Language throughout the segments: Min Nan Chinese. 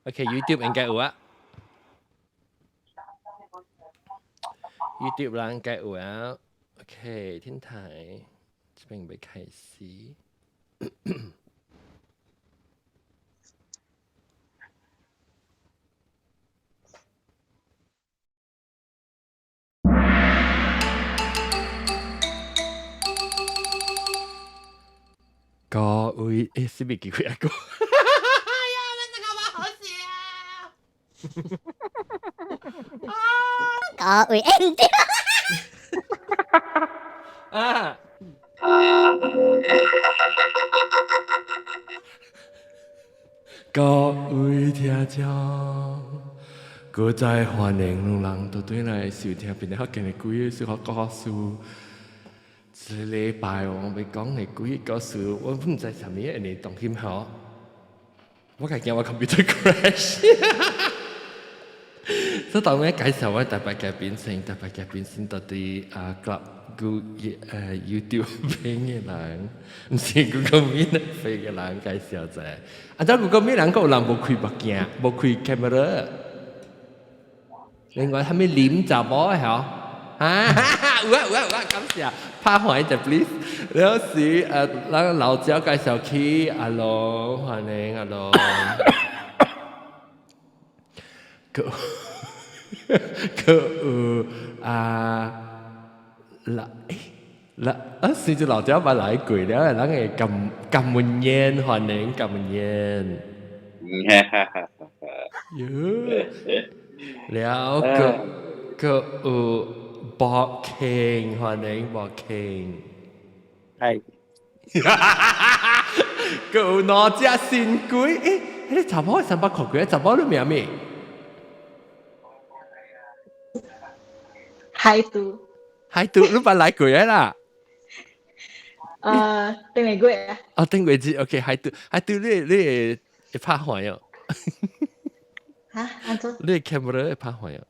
OK，YouTube 應該有啊。YouTube 啦應該有啊。OK，天台這邊未開始。各位，是咪機會一個？哎呀，你這個話好笑啊！各位唔對。啊！各位聽眾，閣再歡迎人都對來收聽邊個福建的鬼小學故事。這禮拜我欲講的鬼故事，我毋知啥物會當今吼。我家驚我 computer crash。所以當我介紹我特別嘉賓先，特別嘉賓先到底啊，club Google YouTube 邊的人，毋是 Google Meet 邊的人介紹者。啊，這 Google Meet 人閣有人無開目鏡，無開 camera。另外，啥物林查某的吼？啊，有啊有啊有啊，感謝，拍橫一隻 please。了時咱老趙介紹去阿龍，歡迎阿龍。閣閣有啊，老老啊，甚至老趙捌來過了，咱個甘甘文燕，歡迎甘文燕。喲，了閣閣有博慶，歡迎博慶。係。閣有兩隻新鬼，彼个查某300箍幾？查某你名咩？海都。海都，你捌來過啦？頂個月啊。哦，頂個月，OK，海都，海都，你會會拍橫哦？哈？按怎？你 camera 會拍橫哦？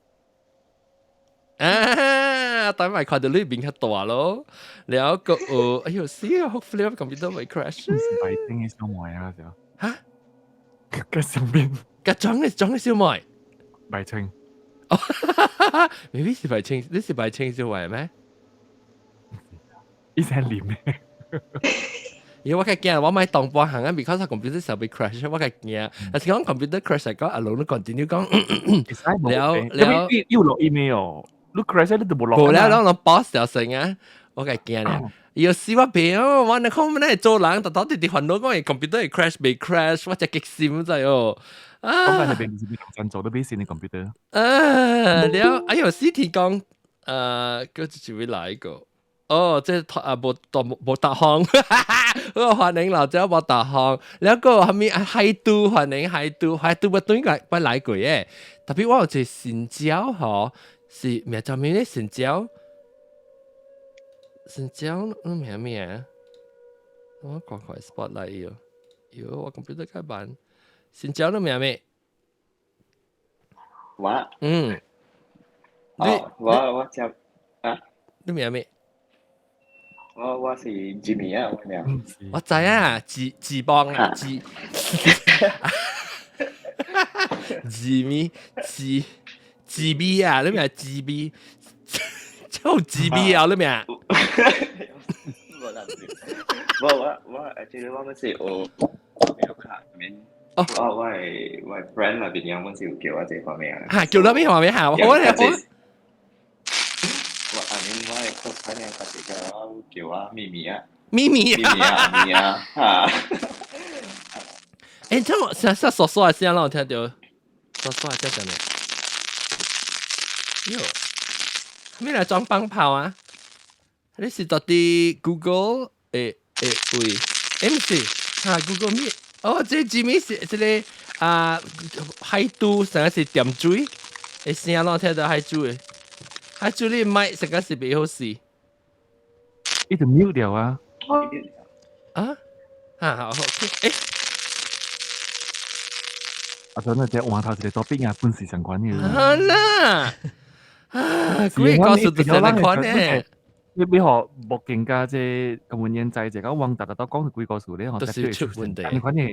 啊！等埋看到你面較大咯，了閣有，哎喲死啊！Hopefully 我 computer 未 crash。是白頂的小妹啊，就。哈？個上邊。個裝的裝的小妹。白青。哦，maybe 是白青，你是白青小妹咩？伊聲念咩？因為我較驚，我莫當半行啊，because computer 時候被 crash，我較驚。但是講 computer crash 嚟講，阿龍都 continue 講。了了，又落 email，你 crash 你都無落。無了，攏攏 pause 就成啊！我較驚咧。有時我變哦，我你看我做人，特特直直煩惱講 computer 會 crash 未 crash，我真激心知哦。啊！講緊係邊是邊真做都比先嘅 computer。啊，了，哎呦，死天講，閣一位來個。哦，這啊無大無達行，我歡迎老趙無達行，了個啥物啊海都歡迎海都，海都我對個捌來過誒，特別我有一個新椒吼，是名叫咩咧？新椒，新椒，你名咩啊？我趕快 spotlight 喲，喲，我 computer 較慢。新椒你名咩？我嗯，哦，我叫啊，你名咩？我是 Jimmy 啊，我名。我知啊，字字幫啊，字字咪字字咪啊，你名字咪，叫字咪啊，你名。無啦，無我我actually 我們是有有卡面。哦，我係 friend 那邊樣，我是有叫我這方面啊。嚇，叫到咩方面嚇？我我我 I mean 我係 close friend 啊，特別個叫我咪咪啊。咪咪咪咪啊，咪啊，嚇。欸，這麼啥啥嗦嗦的聲，讓我聽到，嗦嗦的聲啥物？喲，咩來裝放炮啊？你是到底 Google 欸位？欸，毋是，哈 Google Meet。哦，這字面是這個啊，海都成個是掂水，會聲讓我聽到海珠的，海珠你麥成個是袂好勢。一直 mute 掉啊！啊？啊好，OK，欸。啊，真係隻換頭一個作品啊，本事相關嘅。啊啦！啊，鬼故事就是這款呢。你你學目鏡加這咁樣現在這個網達達到講幾個數咧，都是出問題。你反正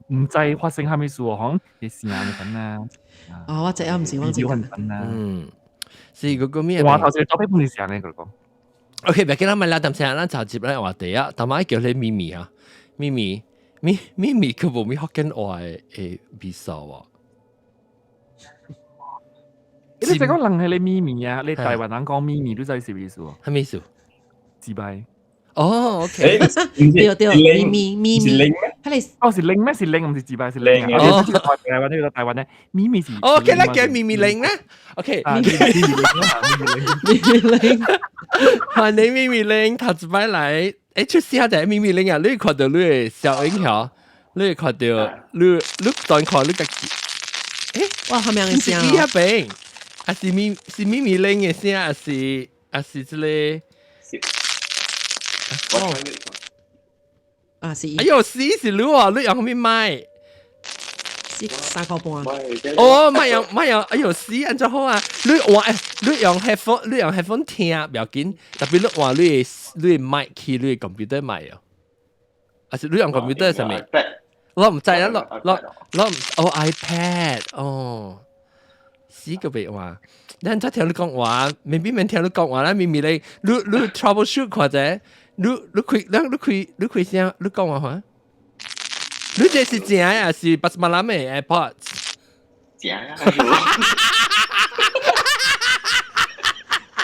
毋知發生啥物事哦，可能會聲你款啊。哦，我知啊，毋是我知。嗯，是嗰個咩？我頭先作品本是聲咧，佢講。 OK，別緊啦，咪啦，淡聲咱就接來話題啊。但係叫你咪咪啊，咪咪咪咪咪，佢無咪福建話的味素喎。你這個人係你咪咪啊？你台灣人講咪咪，你知是咩意思？啥物意思？自閉。哦，OK。對對，咪咪咪咪，佢哋哦是零咩？是零，毋是自閉，是零啊！哦，台灣呢個台灣咧，咪咪是。哦，OK 啦，叫咪咪零啦。OK，咪咪零咪咪零，歡迎咪咪零，頭一擺來，出試下就係咪咪零啊！你看到你的小影響，你看到你當看你家己，哇，係咪樣聲啊？是邊？還是咪是咪咪零的聲，還是這個？哦，啊是。哎喲，死是你啊！你用咩麥？是3塊半。哦，咪用咪用，哎喲，死按怎好啊？你換你用 headphone，你用 headphone 聽不要緊，特別你換你的麥去你的 computer 麥哦。還是你用 computer 啥物？我毋知啊，我我哦 iPad 哦，死個別話。咱才聽你講話，未必免聽你講話啦，明明你 troubleshoot 看者，你開聲，你講話看。你這是正還是巴斯馬拉的 AirPods？正啊！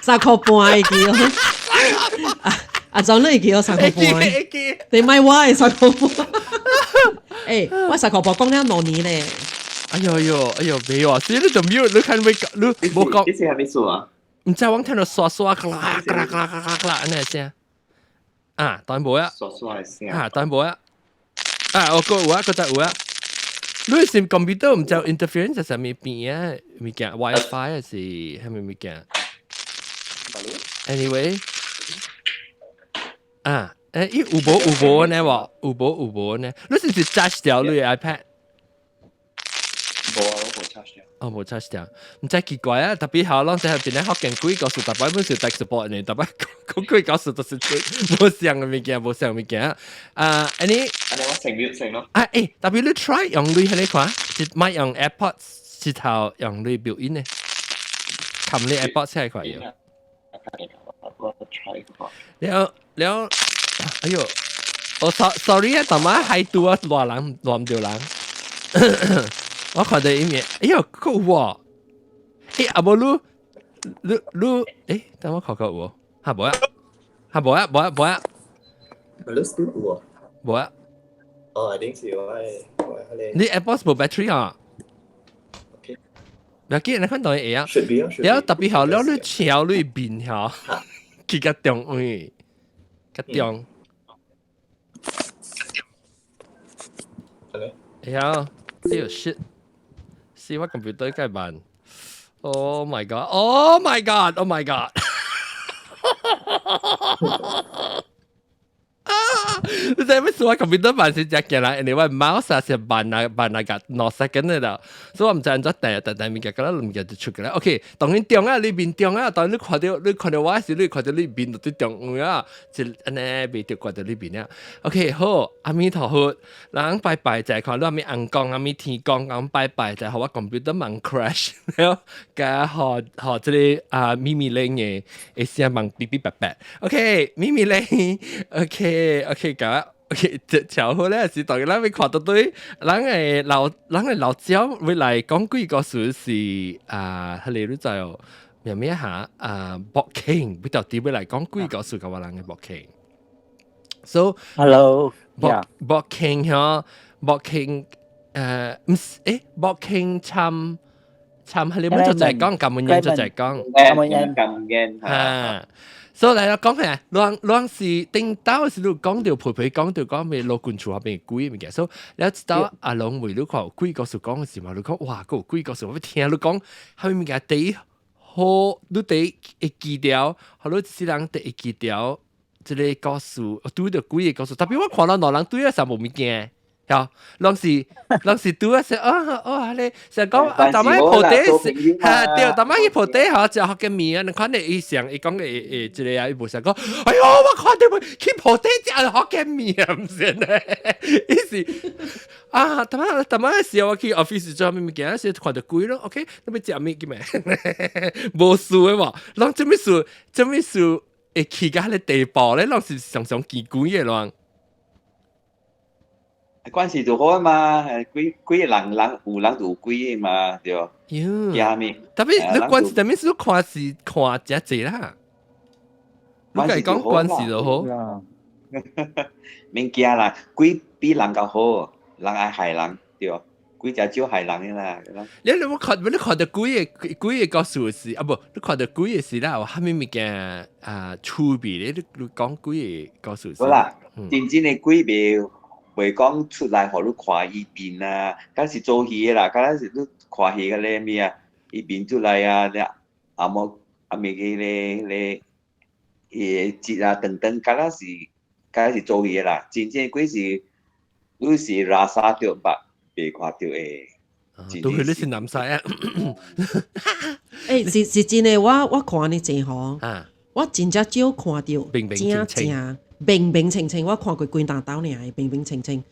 3塊半會記哦。啊，就你會記哦，三塊半。你咪我係三塊半。我三塊半講了2年咧。哎呦呦，哎呦，沒有啊！所以你就 mute，你看未？你無講。你是啥物事啊？毋知我聽到刷刷啦啦啦啦啦啦按呢聲。啊，當然無啊。刷刷的聲。啊，當然無啊。啊，我閣有啊，閣再有啊。你是 computer 毋知 interference 是啥物邊啊？物件 WiFi 還是啥物物件？Anyway，啊，伊有無有無呢？無有無有無呢？你是毋是 charge 掉你的 iPad？無啊，我無 charge 掉。哦，無 charge 掉，毋知奇怪啊！特別後攏在邊咧福建幾個數，逐擺本是 tech support 呢，逐擺講幾個數都是無相的物件，無相物件。啊，按呢？按呢我先 mute 先咯。啊，特別你 try 用你彼個看，是莫用 AirPods，直頭用你表演呢？冚你 AirPods 起來看用。我 try 看。了了，哎喲，我 sorry 啊，逐擺海拄啊，亂人亂毋著人。我看到伊面，哎喲，閣有喎！啊無你你你，等我看看有無？哈無啊，哈無啊，無啊，無啊。你 still 有啊？無啊。哦，一定是我彼個。你 AirPods 無 battery 啊？OK。不要緊，你看當會啊。了特別好，了你敲你面吼，去較中位，較中。會曉，哎喲 shit！是我 computer 該慢。Oh my god! Oh my god! Oh my god! 啊！你知影說我 computer 慢是誠驚人，因為我 mouse 是慢啊慢啊個2 second 的啦，所以我毋知按怎定定定物件，個物件就出來。OK，當然中啊，你面中啊，當你看著你看著我時，你看著你面就佇中央啊，就按呢袂著掛著你面啊。OK，好，阿彌陀佛，人拜拜就看你阿彌尪公、阿彌天公咁拜拜，就予我 computer 猛 crash 了，加予予這个啊咪咪玲的的聲猛嗶嗶白白。OK，咪咪玲，OK OK，甲 OK，這好咧，是當咱欲看到對，人的老鳥會來講幾個事是啊，彼个你知哦，名咩哈啊，博慶，要到底欲來講幾個事共我人的博慶。So hello，博博慶嗬，博慶毋是博慶參參彼個乜就係講，感恩就係講，感恩感恩啊。所以來講下，攏是頂頭是你講著皮皮講著講咩老君厝彼邊鬼物件，所以你知道阿龍為你看有鬼故事講的時嘛，你講哇，閣有鬼故事，我欲聽你講，啥物物件第一好，你第一會記牢，予你一世人第一記牢這个故事，拄著鬼的故事，特別我看到兩人對啊，啥無物件。嚇，攏是拄啊說哦哦，你成講啊，逐擺鋪底嚇對，逐擺去鋪底嚇食福建麵啊，你看你伊上伊講嘅誒這個啊，伊無想講，哎喲，我看到去鋪底食福建麵啊，毋是咧，伊是啊，逐擺逐擺時我去 office 做啥物物件，時看到鬼咯，OK，你欲食物嘅咩？無事的無，攏做咩事？做咩事會去到彼個地步咧？攏是常常見鬼的攏。關係就好啊嘛，鬼鬼人人有人就有鬼的嘛，對。驚咩？特別你關係，特別是你看是看誠濟啦。你家講關係就好。免驚啦，鬼比人較好，人愛害人，對。鬼誠少害人的啦。你有看，你看到鬼的故事是啊？無，你看到鬼的時啦，有啥物物件啊趣味咧？你講鬼的故事。好啦，真正的鬼袂袂講出來，予你看伊面啊，敢是做戲的啦，敢是你看戲個咧咩啊？伊面出來啊，了阿無阿咪個咧咧，伊個節啊等等，敢若是做戲的啦。真正鬼是，你是拉沙著目，袂看著的。都係你是男婿啊？欸，是真的，我看呢濟吼，我真正少看著，真正明明清清，我看過規擔兜爾，明明清清，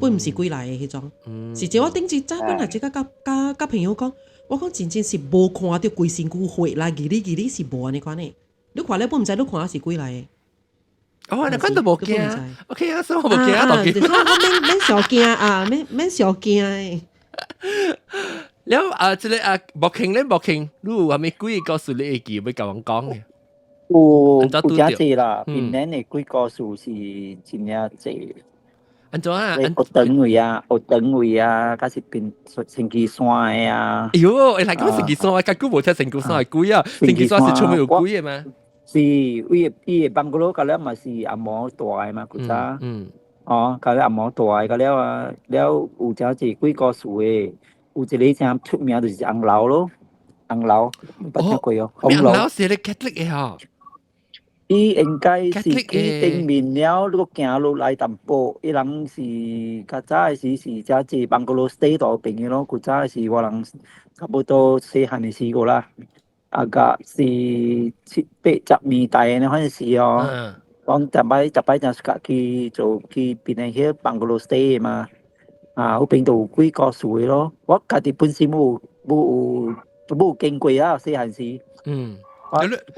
本毋是鬼來的彼種。是真我頂次早本來這個佮佮佮朋友講，我講真正是無看著規身軀血來，義哩義哩是無按呢款的。你看了本毋知你看的是鬼來的。哦，你看都無驚。OK 啊，所以我無驚啊，我免免小驚啊，免免小驚的。了啊，這個啊，莫傾咧，莫傾，你有啥物鬼故事你會記欲共阮講的？有有誠濟啦，檳城的鬼故事是真正濟。按怎啊？學長位啊，學長位啊，抑是變神奇山的啊。哎喲，會來講神奇山，我較久無聽神奇山的鬼啊！神奇山是出名有鬼的嗎？是，伊伊的 bungalow 甲了嘛是紅毛大的嘛，古早。哦，佮了紅毛大的，佮了啊，了有誠濟鬼故事的，有一个誠出名就是紅樓咯，紅樓，捌聽過哦？紅樓是咧 Catholic 的吼。伊應該是去頂面了，你閣行落來淡薄，伊人是較早的時是誠濟 bungalow stay 佇邊的咯，古早的時我人差不多細漢的時過啦，啊個是七八十年代的反正是哦，講逐擺逐擺正是去做去邊的彼 bungalow stay 的嘛，啊，彼邊都有鬼故事的咯，我家己本身無經過啊，細漢時。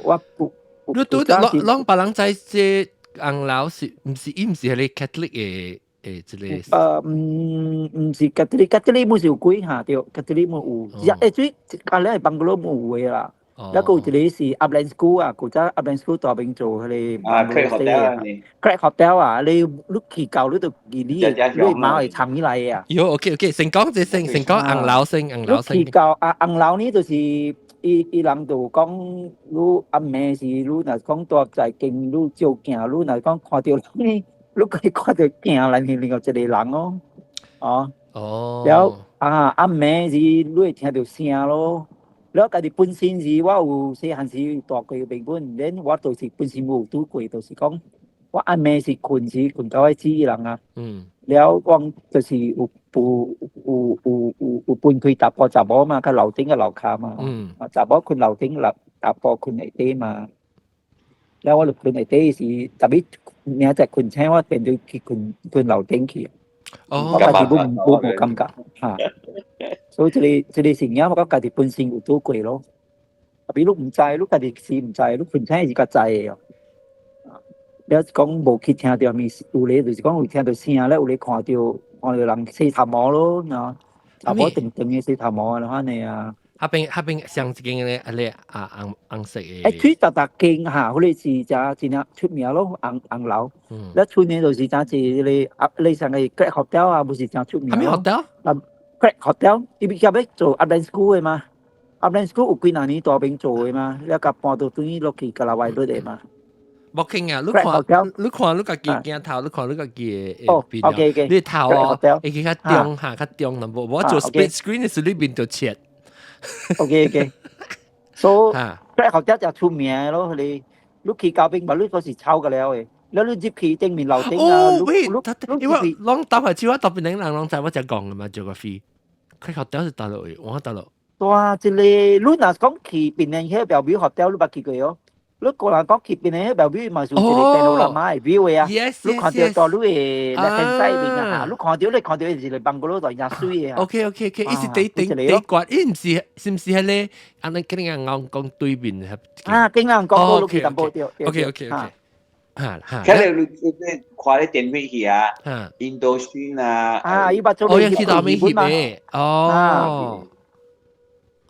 我我。你拄著攏攏別人知這紅樓是毋是伊毋是彼个 Catholic 的的這个？毋是 Catholic，Catholic 毋是有鬼哈對，Catholic 無有，欸，最啊，你 bungalow 無有的啦。抑閣有一個是 Upland School 啊，古早 Upland School 大邊做彼個啊，Craig Hotel ，Craig Hotel 啊，你去到你就記你你馬會藏起來的啊。喲，OK OK，先講這先，先講紅樓先，紅樓先。你去到啊，紅樓呢就是。伊伊人就講，你暗暝時，你若講蹛在間，你照鏡，你若講看著人呢，你可以看著鏡內面另外一個人哦，哦，了啊，暗暝時你會聽著聲咯。了家己本身是我有細漢時蹛過朋友，連我就是本身無拄過，就是講我暗暝時睏時睏到愛死人啊。了我就是有有有有有有分開查埔查某嘛，佮樓頂佮樓跤嘛。啊，查某睏樓頂，樓查埔睏下底嘛。了我就睏下底時，特別明仔載睏醒，我變做去睏睏樓頂去。我家己無無感覺哈。所以這个這个是影，我家己本身有拄過咯。特別你毋知，你家己是毋知，你睏醒是較知的哦。了講無去聽著物，有咧就是講有聽著聲咧，有咧看著人洗頭毛咯，喏，頭毛長長的洗頭毛啊，按呢啊。彼邊上一間咧，啊咧啊紅紅色的。欸，水逐逐間哈，彼个是誠真正出名咯，紅紅樓。了出名就是誠濟彼个啊，你像个 Craig Hotel 啊，毋是誠出名。啥物 hotel？啊，Craig Hotel，伊毋是欲做 Upland School 的嘛？Upland School 有幾若年大邊做的嘛？了共搬到轉去落去加拉歪落的嘛？無傾啊！你看，你看你家己鏡頭，你看你家己的哦，OK OK，你頭哦，會記較中哈，較中淡薄。我做 split screen 的時，你面就切。 OK OK，so Craig Hotel 就出名咯，你你去到邊嘛，你嗰是抄個了的。了你入去頂面樓頂啊，哦，喂，你因為攏搭下手，我特別領人攏知我才講嘅嘛，geography。佢學掉是大陸嘅，我大陸。大一個，你若講去檳城彼個 Bellevue Hotel，你捌去過哦？你個人講去檳城彼個 Bellevue 嘛是有一個 panorama 的 view 的啊。你看到到你的 left hand side 面啊，你看到是一個 bungalow 就真水的啊。 OK，伊是底頂底關，伊毋是是毋是彼個？按呢景人講講對面啊，景人講過你去淡薄對。 OK。嚇嚇。佢哋你看咧電視戲啊，印度宣啊。啊，伊捌做哦，去到面翕的，哦。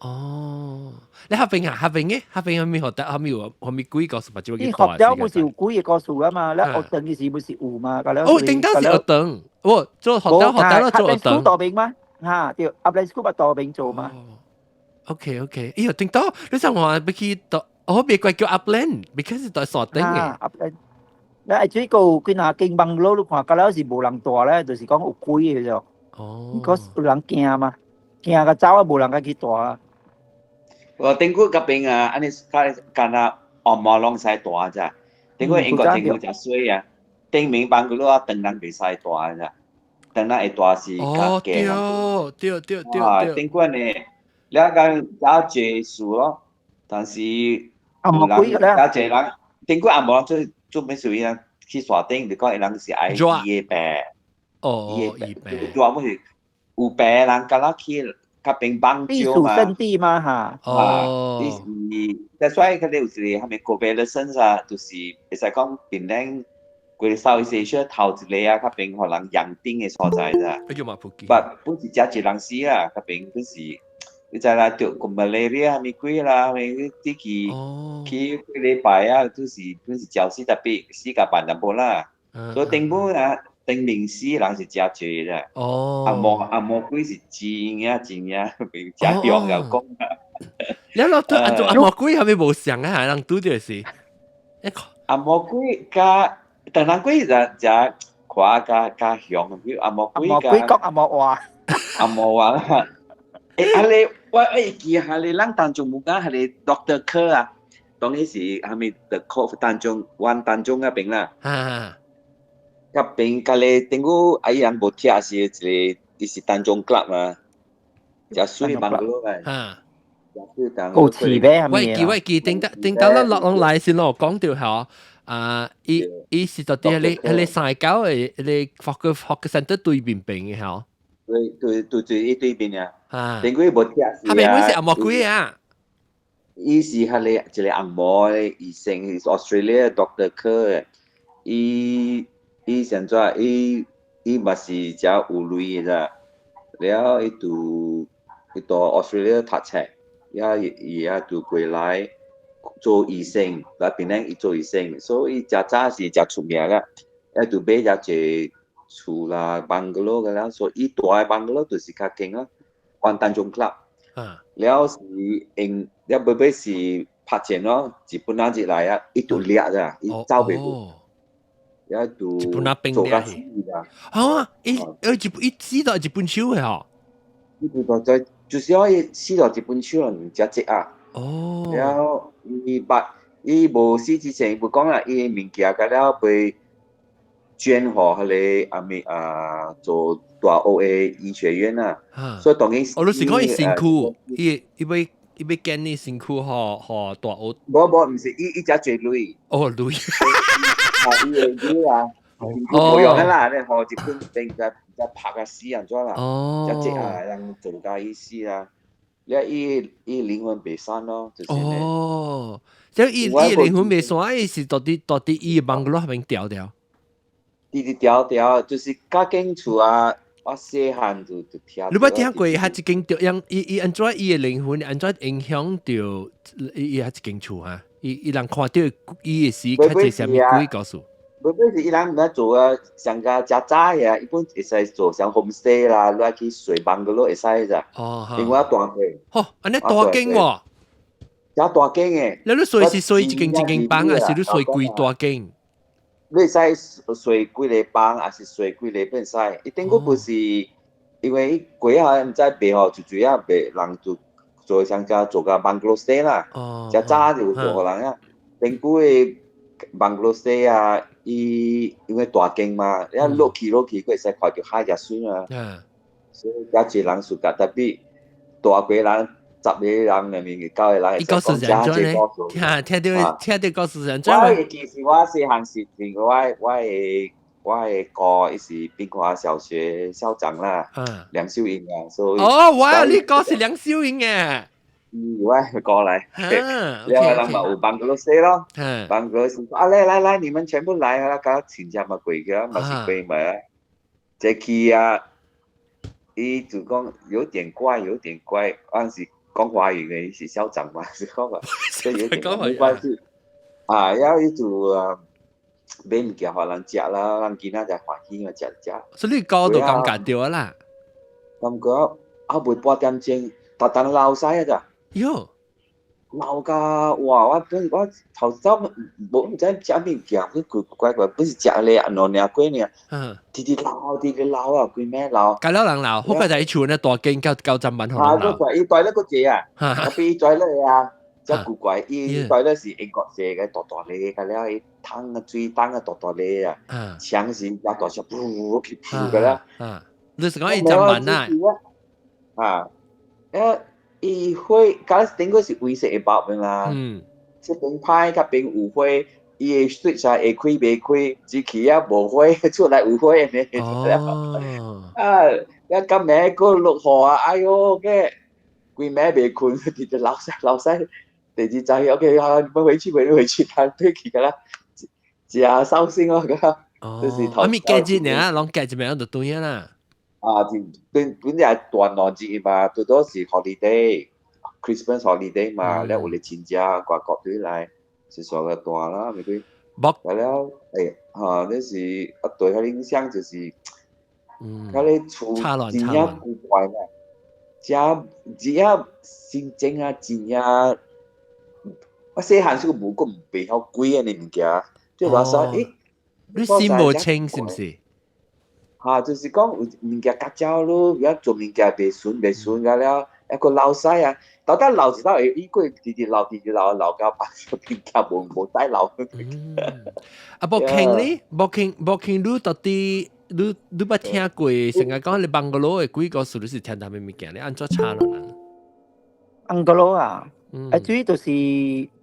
哦，你合併啊？合併嘅，合併係咪學得？係咪有？係咪幾個數？或者伊學了不是有幾個故事啊嘛？你學堂嘅時不是有嘛？哦，頂當是學堂，哦，做學得學得咯，做學堂。大兵嗎？嚇，對，阿你 school 咪大兵做嘛？OK，哎喲，頂當你想話要去到，哦，別怪叫 Upland，because 是在山頂嘅。 Upland，你係這個幾若間網絡你看，到了是無人住咧，就是講有鬼嘅啫。哦。 Because 有人驚嘛，驚個走啊，無人敢去住啊。我頂久嗰邊啊，按呢較敢若紅毛攏使住咋？頂久英國政府誠衰啊，頂面 bungalow 啊，唐人袂使住咋？唐人會住是較低。對對對對。頂久呢，了講較濟事咯，但是紅毛鬼咧，較濟人頂久紅毛做做咩事啊？去山頂就講伊人是愛醫的病，哦，醫病，主要是有病人敢若去。較邊幫避暑勝地嘛哈，哦，你是，但所以佢哋有一個蝦米個別的身啥，就是會使講檳城規個 Southeast Asia 頭一個啊，較邊予人養頂的所在咋。哎呦嘛，普吉。不，本是誠濟人死啦，較邊本是，你知啦，著個 malaria 蝦米鬼啦，蝦米啲去去幾禮拜啊，都是本是焦死特別死甲辦淡薄啦。所以頂本啊。頂面死人是誠濟啦，紅毛鬼是真啊真啊，誠重要講啊。你老對阿紅毛鬼係咪無相啊？人拄著是，紅毛鬼佮唐人鬼就誠看較較雄，比如紅毛鬼紅毛鬼講紅毛話，紅毛話啦。欸，啊你我會記下你咱當中有講彼个 Doctor 科啊，當然是蝦米的科當中灣當中嗰邊啦。啊。嗰邊甲你頂久啊，伊人無拆是一個，伊是丹中 club 嘛，誠水 bungalow 啊。夠齊唄，係咪我記頂到咱落落來先咯，講到嚇，啊，伊伊是到底彼個三九的彼個 hawker center 對面邊的嚇。對對對對，伊對面啊。啊。頂久無拆是啊。下邊本是紅毛鬼啊。伊是彼個一個紅毛的醫生，是 Australia Doctor 科的，伊。伊現在伊伊嘛是誠有鐳的咋，了伊就伊到 Australia 讀冊，也伊也就過來做醫生，來檳城伊做醫生，所以誠早是誠出名個，也就買遮濟厝啦、bungalow 個了，所以伊住的 bungalow 就是較近啊，灣丹中 club，了是用了尾尾是拍錢咯，日本人入來啊，伊就掠咋，伊走袂去。也就日本那兵做掠較死啦。啊！伊伊日伊死到日本手的吼。伊就在就是講伊死到日本手人誠濟啊。哦。了伊捌伊無死之前，伊無講啦，伊的物件甲了被捐予彼個阿咪啊做大學的醫學院啊。所以當伊哦，你是講伊身軀，伊伊欲伊欲捐伊身軀予大學。無無，毋是伊伊誠濟鐳。哦，鐳。啊，伊會鐳啊，無用啦，你予日本兵才才拍甲死按怎啦，才這啊人做甲伊死啦，了伊伊靈魂袂散咯，就是。哦，即伊伊靈魂袂散，伊是到底伊 bungalow 彼邊掉掉。佇佇掉掉，就是較間厝啊，我細漢就就聽。你捌聽過彼一間掉，伊伊按怎伊的靈魂按怎影響著伊伊彼一間厝啊？伊伊人看著伊的死，較濟啥物鬼故事？無尾是伊人毋做啊，上較誠早的啊，伊本會使做像 homestay 啦，你愛去睡 bungalow 會使咋。哦，另外大過。吼，按呢大間喎。誠大間的。你你睡是睡一間一間房，還是你睡規大間？你會使睡幾个房，還是睡幾个變使？伊頂久不是，因為伊過後毋知賣予，就主要賣人就做上家做個 bungalow stay 啦。誠早就有做予人啊。頂久的 bungalow stay 啊，伊伊因為大間嘛，你落去落去，佢會使看著海遮媠啊。所以遮濟人暑假，特別大過人10個人裡面9個人會使講遮這故事。聽聽著聽著故事人。我會記是我細漢時陣，我的哥伊是濱華小學校長啦，梁秀英啊，所以哦，哇！你哥是梁秀英嘅。嗯，我過來，然後人嘛有幫佢寫咯，幫佢寫啊，來來來，你們全部來啊，甲親戚嘛過去啊，嘛是過嘛，這去啊，伊就講有點怪，有點怪，嗰陣時講華語嘅，伊是校長嘛，是講啊，所以有點沒關係，啊，然後伊就啊買物件予人食啦，人囡仔才歡喜嘛，食食。所以你高就感覺著啦，感覺啊，袂半點鐘，逐逐流屎啊咋。喲，流甲哇！我本我頭早無毋知食物件，佢怪怪怪，本是食咧啊，兩爾過爾，直直流直直流啊，規暝流。甲了人流，好過在厝呢大間到90萬予人流。伊大咧閣濟啊，特別伊大咧啊，真古怪，伊大咧是英國製嘅，大大粒，甲了伊桶啊水桶啊大大粒啊，牆是也大聲，噗去噗甲了。你是講伊浸萬啊？啊，誒。伊火，敢頂個是黃色的包啦。這邊歹，較邊有火，伊的 switch 啊會開袂開，入去啊無火，出來有火的呢。啊，一今暝閣落雨啊，哎喲，個規暝袂睏，直直流屎流屎。第二早起，OK 啊，你們回去，回去，回去，他退去個啦，食燒心哦，個。就是頭。啊，咪過節爾，攏過節暝就轉啦。啊，本本日斷落節嘛，最多是 holiday，Christmas holiday 嘛，了有咧親戚外國對來，是說個大啦，咪佢。了欸，哈，那是啊，對遐影響就是，遐咧厝真正古怪啦，真真正心情啊，真正，我細漢時無講袂曉鬼的物件，就話說，欸，你心無清是毋是？哈，就是講有物件夾焦咯，而做物件袂順袂順個了，抑閣流屎啊！到底流一道會伊過直直流直直流流到白物件無無使流。啊，無傾咧，無傾無傾，你到底你你捌聽過？成日講你 bungalow 的鬼故事，你是聽啥物物件？你按怎查落人？ Bungalow 啊，啊，主要就是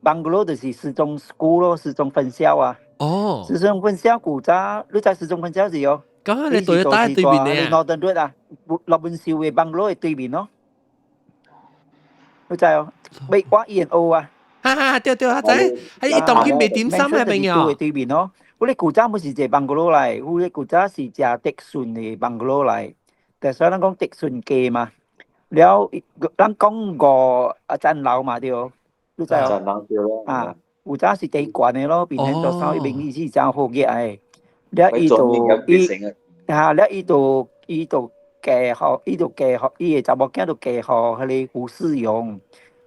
bungalow 就是師中 school 咯，師中分校啊。師中分校古早，你知師中分校是哦？咁你對對對面呢？ Northern Road 啊，羅文秀的 bungalow 的對面咯。你知哦？未掛 E N O 啊。哈哈，對對，我知，喺伊當今賣點心嘅朋友。對面咯。我咧古早毋是一個 bungalow 來，我咧古早是食德順的 bungalow 來。但所以咱講德順街嘛，了咱講五啊層樓嘛對，你知哦？層樓對咯。啊，古早是第懸的咯，變成做生意名義是真好額的。了伊就伊啊，了伊就伊就嫁予，伊就嫁予伊的查某囝就嫁予彼個胡適榮，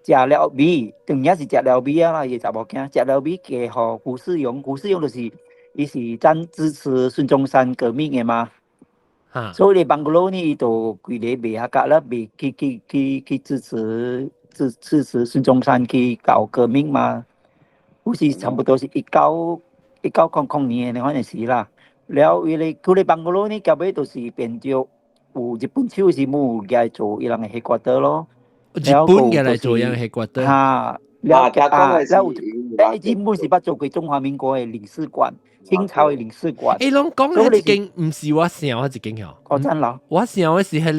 食了米，當然是食了米啊啦，伊的查某囝食了米嫁予胡適榮，胡適榮就是伊是真支持孫中山革命的嘛。所以 bungalow 呢，伊就規個賣下價了，賣去去去去支持支支持孫中山去搞革命嘛。有時差不多是1900年的反正是啦。了，伊個佢個 bungalow 呢，到尾就是變做有日本手是冇來做伊人的 headquarter 咯。日本嘅來做人 headquarter。哈，了啊，了有日本是捌做過中華民國的領事館，清朝的領事館。欸，攏講彼一間毋是我想的一間哦。五層樓。我想的是彼個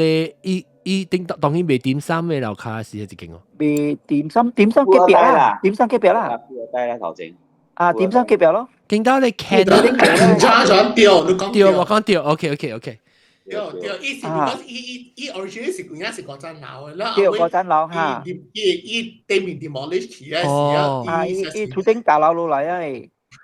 伊伊頂當然賣點心的樓跤是彼一間哦。賣點心，點心隔壁啦，點心隔壁啦。低啦頭前。啊，點心隔壁咯。見到你看到差咗對，你講對，我講對，OK OK OK。對對，伊是講伊伊伊 originally 是原來是五層樓的，然後對五層樓哈。伊伊伊對面 demolish 起來時啊，啊，伊伊厝頂大樓落來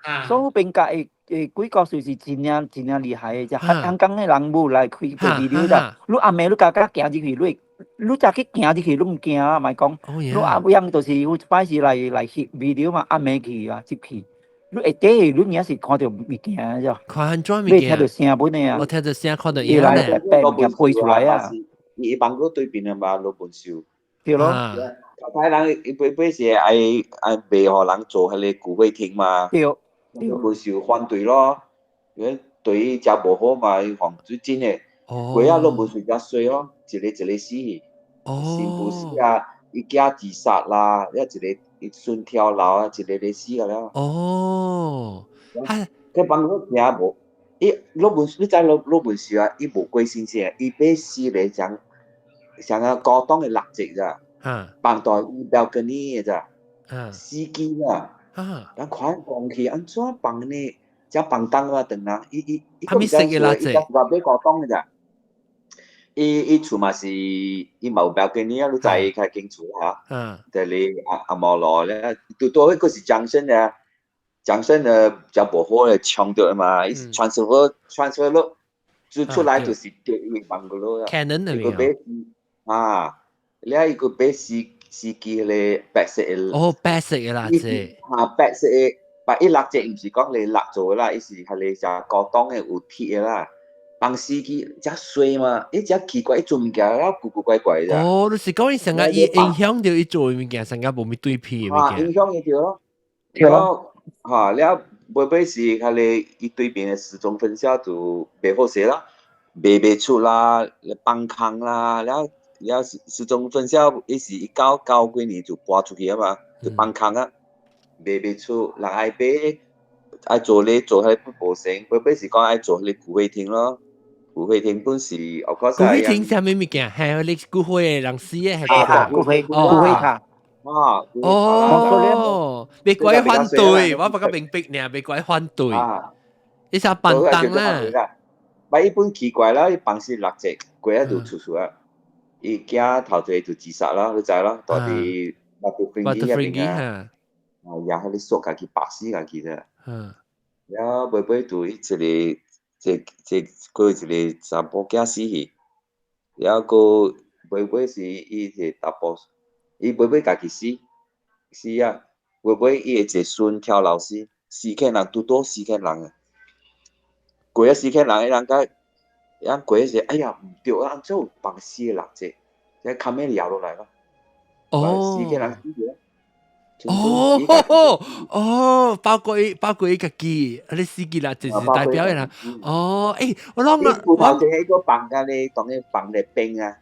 啊，所以變甲會會鬼故事是真正真正厲害的，就香港的人無來開飛機了，你暗暝你家家行入去，你你早去行入去，你毋驚啊，莫講。你暗暝就是有一擺是來來翕 video 嘛，暗暝去啊，入去。你會底，你也是看著物件啫。看按怎物件？你聽著聲本的啊。我聽著聲，看著影咧。物件飛出來啊！伊 bungalow 對面的嘛，羅文秀。對咯。頭擺人伊本本是愛愛袂予人做彼個聚會廳嘛。對。羅文秀反對咯。因為對伊食無好嘛，伊防水真的。過啊，攏無隨只衰咯，一個一個死去，新婦死啊，伊囝自殺啦，一個伊孫跳樓啊，一個個死啊了。佢幫我聽無，伊羅文你知羅羅文秀啊，伊無過身先，伊買死咧像像個高檔的蠟燭咋，放在伊 balcony 的咋，死機啦，人看講去按怎放呢？只放燈嘛，等人，伊伊伊啥物色的蠟燭？伊話買高檔的咋。伊伊厝嘛是，伊嘛有 balcony 啊，你知伊較間厝哈。就是阿阿毛路咧，拄拄彼個是江生的，江生的較無好咧，搶著嘛，伊 transfer transfer 落，就出來就是著伊網個咯。 Canon 伊個買啊，了伊個買司司機迄個白色的。哦，白色的蠟燭。啊，白色的，白伊蠟燭毋是講你蠟做的啦，伊是彼個只高檔的有鐵的啦。放司機遮衰嘛，伊遮奇怪，伊做物件了古古怪怪的。哦，你是講伊成個伊影響著伊做的物件，成個無咪對皮的物件。影響伊著咯。對咯。嚇，了尾尾是彼個伊對面的時鐘分銷就袂好勢啦，賣袂出啦，放空啦，了了時鐘分銷伊是一九九幾年就搬出去啊嘛，就放空啊，賣袂出，人愛買愛做咧做彼個無成，尾尾是講愛做彼個骨灰廳咯。骨灰廳本是，of course 骨灰廳啥物物件？係你骨灰的人死的係骨灰骨灰塔。啊，哦，別鬼反對，我不較明白爾，別鬼反對，你啥辦當啦？咪一般奇怪啦，伊放死六隻，過啊就出出啊，伊驚頭一個就自殺啦，你知啦，住佇馬杜芬基那邊啊，啊，也彼個鎖家己拔死家己啫。了尾尾就伊一個，這這閣一個查某囝死去，了閣尾尾是伊一個查埔，伊尾尾家己死，死啊！尾尾伊的一個孫跳樓死，四千人拄拄四千人啊！過咗四千人，伊人甲，人過時，哎呀，毋對啊，按怎有放死的六隻，這較尾搖落來咯。四千人死咗。哦哦，包括伊，包括伊家己，啊你死機啦，就是代表的啦。哦，欸，我諗啊，我頭前迄個放甲咧，當咧放咧冰啊，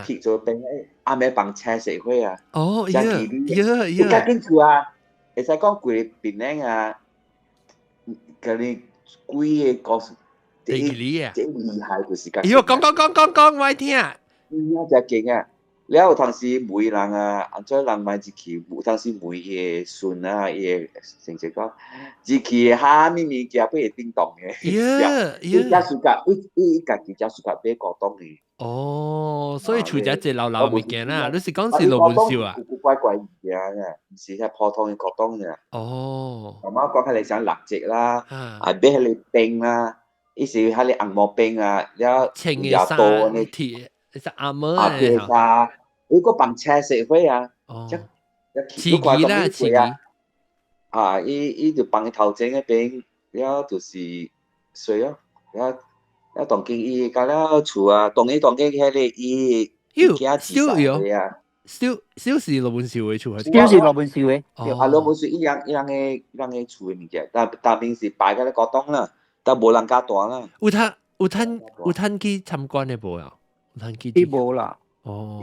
鐵做冰，暗暝放青色火啊。哦，呀呀呀！較緊厝啊，會使講規個檳城啊，佮你幾個故事，第二啊，這厲害就是哎喲，講講講講講，我聽。嗯，真勁啊！了有當時問人啊，按怎人買入去？有當時問伊的孫啊，伊的成績講，入去蝦米物件會叮當的。伊遮 suka，伊伊家己遮 suka 買古董的。哦，所以厝遮濟老老物件啦，你是講是羅文秀啊？古古怪怪物件啊，毋是遐普通的古董爾。媽媽講彼個像蠟燭啦，啊買彼個冰啦，伊是彼個紅毛冰啊，了穿的衫鐵，是阿妹啊，鐵衫。伊閣放青色火啊，刺激啦，刺激啊！伊伊就放伊頭前彼邊，了就是水咯，了了當今伊甲了厝啊，當今當今彼個伊囝自殺的啊，燒燒是羅文秀的厝，燒是羅文秀的，啊羅文秀伊人伊人的伊人的厝的物件，但但邊是擺甲咧古董啦，但無人敢住啦。有通有通有通去參觀的無啊？有通去？伊無啦。哦，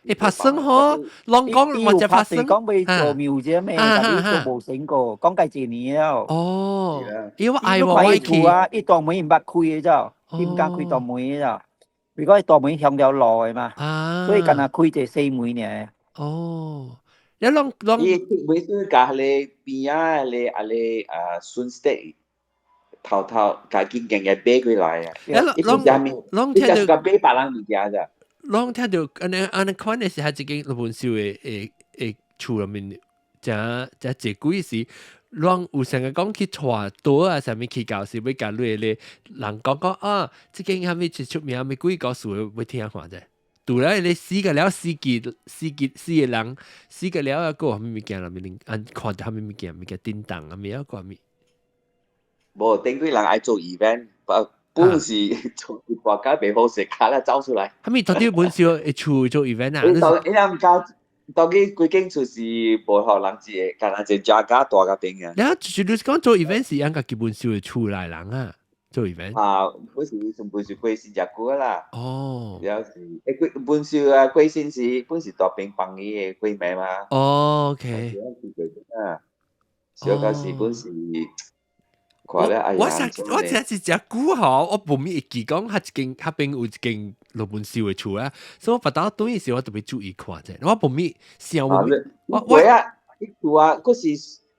會拍算吼，攏講或者拍算，講欲做廟啫咩？但是做無成過，講計一年了。哦，因為我愛我去啊，伊大門毋捌開的咋，伊毋敢開大門的咋，如果伊大門向條路的嘛，所以干焦開一個細門爾。哦，你攏攏伊每次共彼个邊仔彼個啊個啊順勢偷偷家己硬硬買過來啊。攏攏攏聽著買別人物件咋。攏聽著按呢按呢款的是喺一間羅文秀的的的厝內面，誠誠濟鬼時，攏有成日講去帶桌啊，啥物去到時欲共你咧人講講啊，這間啥物是出名，啥物鬼故事欲聽看者。除了你死個了，死幾死幾死個人，死個了啊，閣有啥物物件啦？物按看著啥物物件，物件叮當啊，物啊個啥物？無頂幾人愛做 event，本是做一大家袂好勢，卡咧走出來。啥物到底本少會厝做 event 啊？當伊人敢當去規間厝是無予人知的，干焦一個家大甲邊啊。了就是你講做 event 是按家己本少的厝內人啊，做 event。啊，本是過身食久啦。哦。了是，過本是啊，過身是本是大平幫伊的過名嘛。哦，OK。啊，小到是本是看了哎呀，我我這是食久吼，我無咪會記講，彼一間彼邊有一間羅文秀的厝啊，所以我別到轉時我特別注意看者，我無咪想無咪，我我啊，伊厝啊，閣是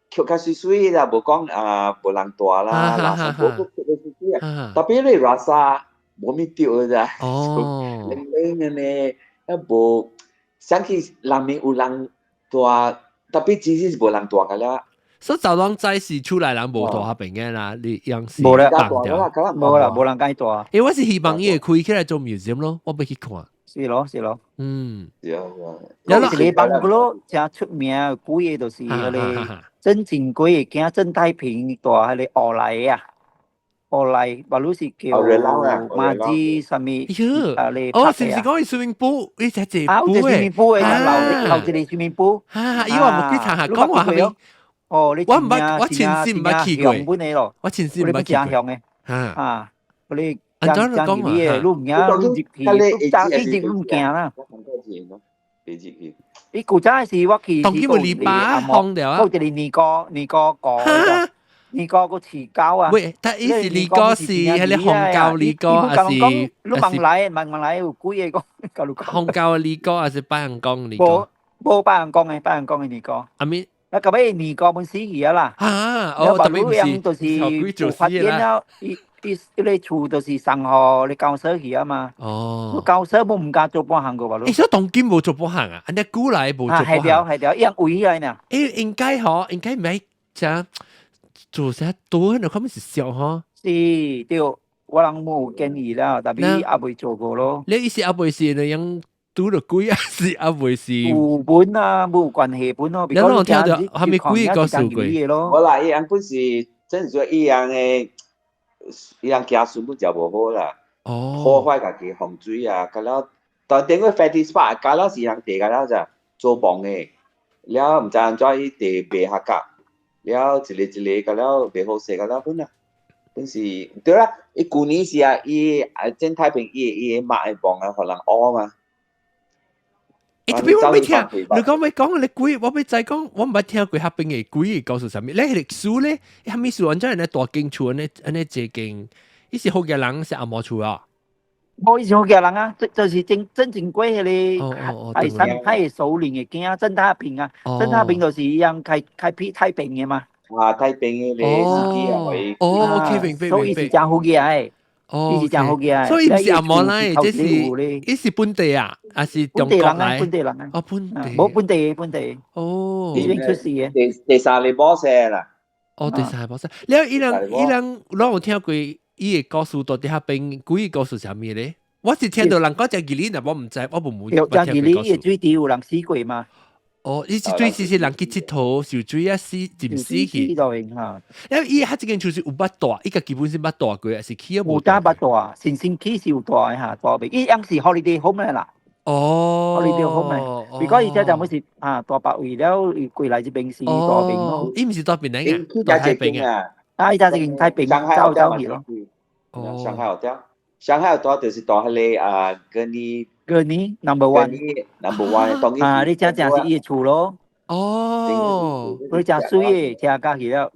曲較水水啦，無講啊無人住啦，垃圾無閣曲較水水啊，特別你垃圾無咪著咋，冷冷的呢，啊無想起內面有人住，特別其實是無人住個了。所以走廊仔是厝內人無住彼邊的啦，你樣是無啦，放掉，無啦，無人敢住。因為我是希望伊會開起來做 museum 咯，我欲去看。是咯，是咯。有一個 bungalow 誠出名，鬼的就是彼个曾錦龜的囝曾太平住彼个烏來啊，烏來，無論是叫馬子啥物，啊你哦，是毋是講伊 swimming pool？伊只一啊，有一個 swimming pool 的，留留一個 swimming pool。啊，伊我無去查下講話係咪？哦，你我毋捌，我親身毋捌去過。我親身毋捌去過。啊，你按怎講啊？你毋驚，你入去，你早起入毋驚啦。伊古早時我去，當今有籬笆封掉啊。有一個年糕，年糕個，年糕個飼狗啊。喂，但伊是年糕是彼个紅膠年糕，還是？你問來，問問來有幾个講？紅膠的年糕還是白人講年糕？無無白人講的，白人講的年糕。阿咪？啊，到尾年糕本死去啊啦。啊，哦，特別唔是，就是發展了，伊伊彼个厝就是送予你交所去啊嘛。哦。交所無毋敢做半項個吧？欸，所以當今無做半項啊？按呢久來無做半項。係條係條，伊樣圍起來呢。欸，應該吼，應該毋愛做啥多，那可能是小吼。是，對，我人無建議啦，特別猶未做過咯。你意思猶未是那樣拄著鬼啊？是猶未是？有本啊，無關係本咯。你攏聽著啥物鬼故事過？無啦，伊樣本是真是說伊樣的，伊樣家孫本就無好啦。哦。破壞家己風水啊，到了當頂個 Fatty Spa，到了是人地到了咋做夢的，了毋知按怎伊地賣合格，了一个一个到了袂好勢，到了本啊。本是對啦，伊舊年是啊，伊啊曾太平伊伊的媽的夢啊，予人烏嘛。欸，特別我未聽，你講欲講你鬼，我欲知講，我毋捌聽過彼邊的鬼的故事啥物。你彼個歷史咧，啥物事按怎按呢大間厝按呢按呢這間，伊是福建人是紅毛厝啊？無，伊是福建人啊，這就是曾曾錦龜彼个海山海首領的囝曾太平啊，曾太平就是伊樣開開闢太平的嘛。啊，太平的個司機啊，哦，OK，明白。所以伊是誠福建的。哦，伊是誠福建，所以毋是紅毛來，這是伊是本地啊，還是中國來？本地人啊，哦，本地，無本地本地。哦，這邊出世的。第第三个 boss 啦。哦，第三個 boss。了，伊人伊人，攏有聽過伊的故事到底彼邊鬼的故事啥物咧？我是聽著人講遮義理，但我毋知，我無問。有遮義理，伊的水池有人死過嘛？哦，伊這水池是人去𨑨迌受水啊死浸死去。因為伊彼這間厝是有捌住，伊家己本身捌住過，還是起啊無？有當捌住，新新起是有住的哈，住袂。伊樣是 holiday home 啦。哦，holiday home 的，如果伊這就本是啊大白為了伊過來這邊是大邊咯。伊毋是大邊來嘅，大太平啊。啊，伊這是太平走走去咯。哦，上海 hotel，上海 hotel 就是住彼个啊，跟你。 Gurney number one，number one，當啊，你這正是伊的厝咯。哦，你誠媠的，聽甲去了。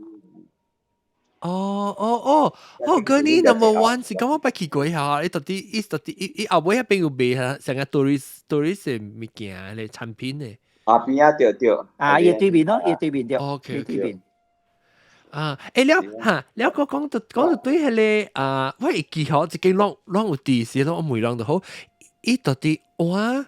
哦哦哦哦，Gurney number one 是講我捌去過下，伊到底伊到底伊伊後尾彼邊有賣哈，成個 tourist tourist 物件咧產品咧。啊邊啊對對。啊，伊對面咯，伊對面對。 OK 對面。啊，欸了哈，了閣講著對彼个啊，我會記吼，這間攏攏有佇時，攏問人就好。伊到底哇，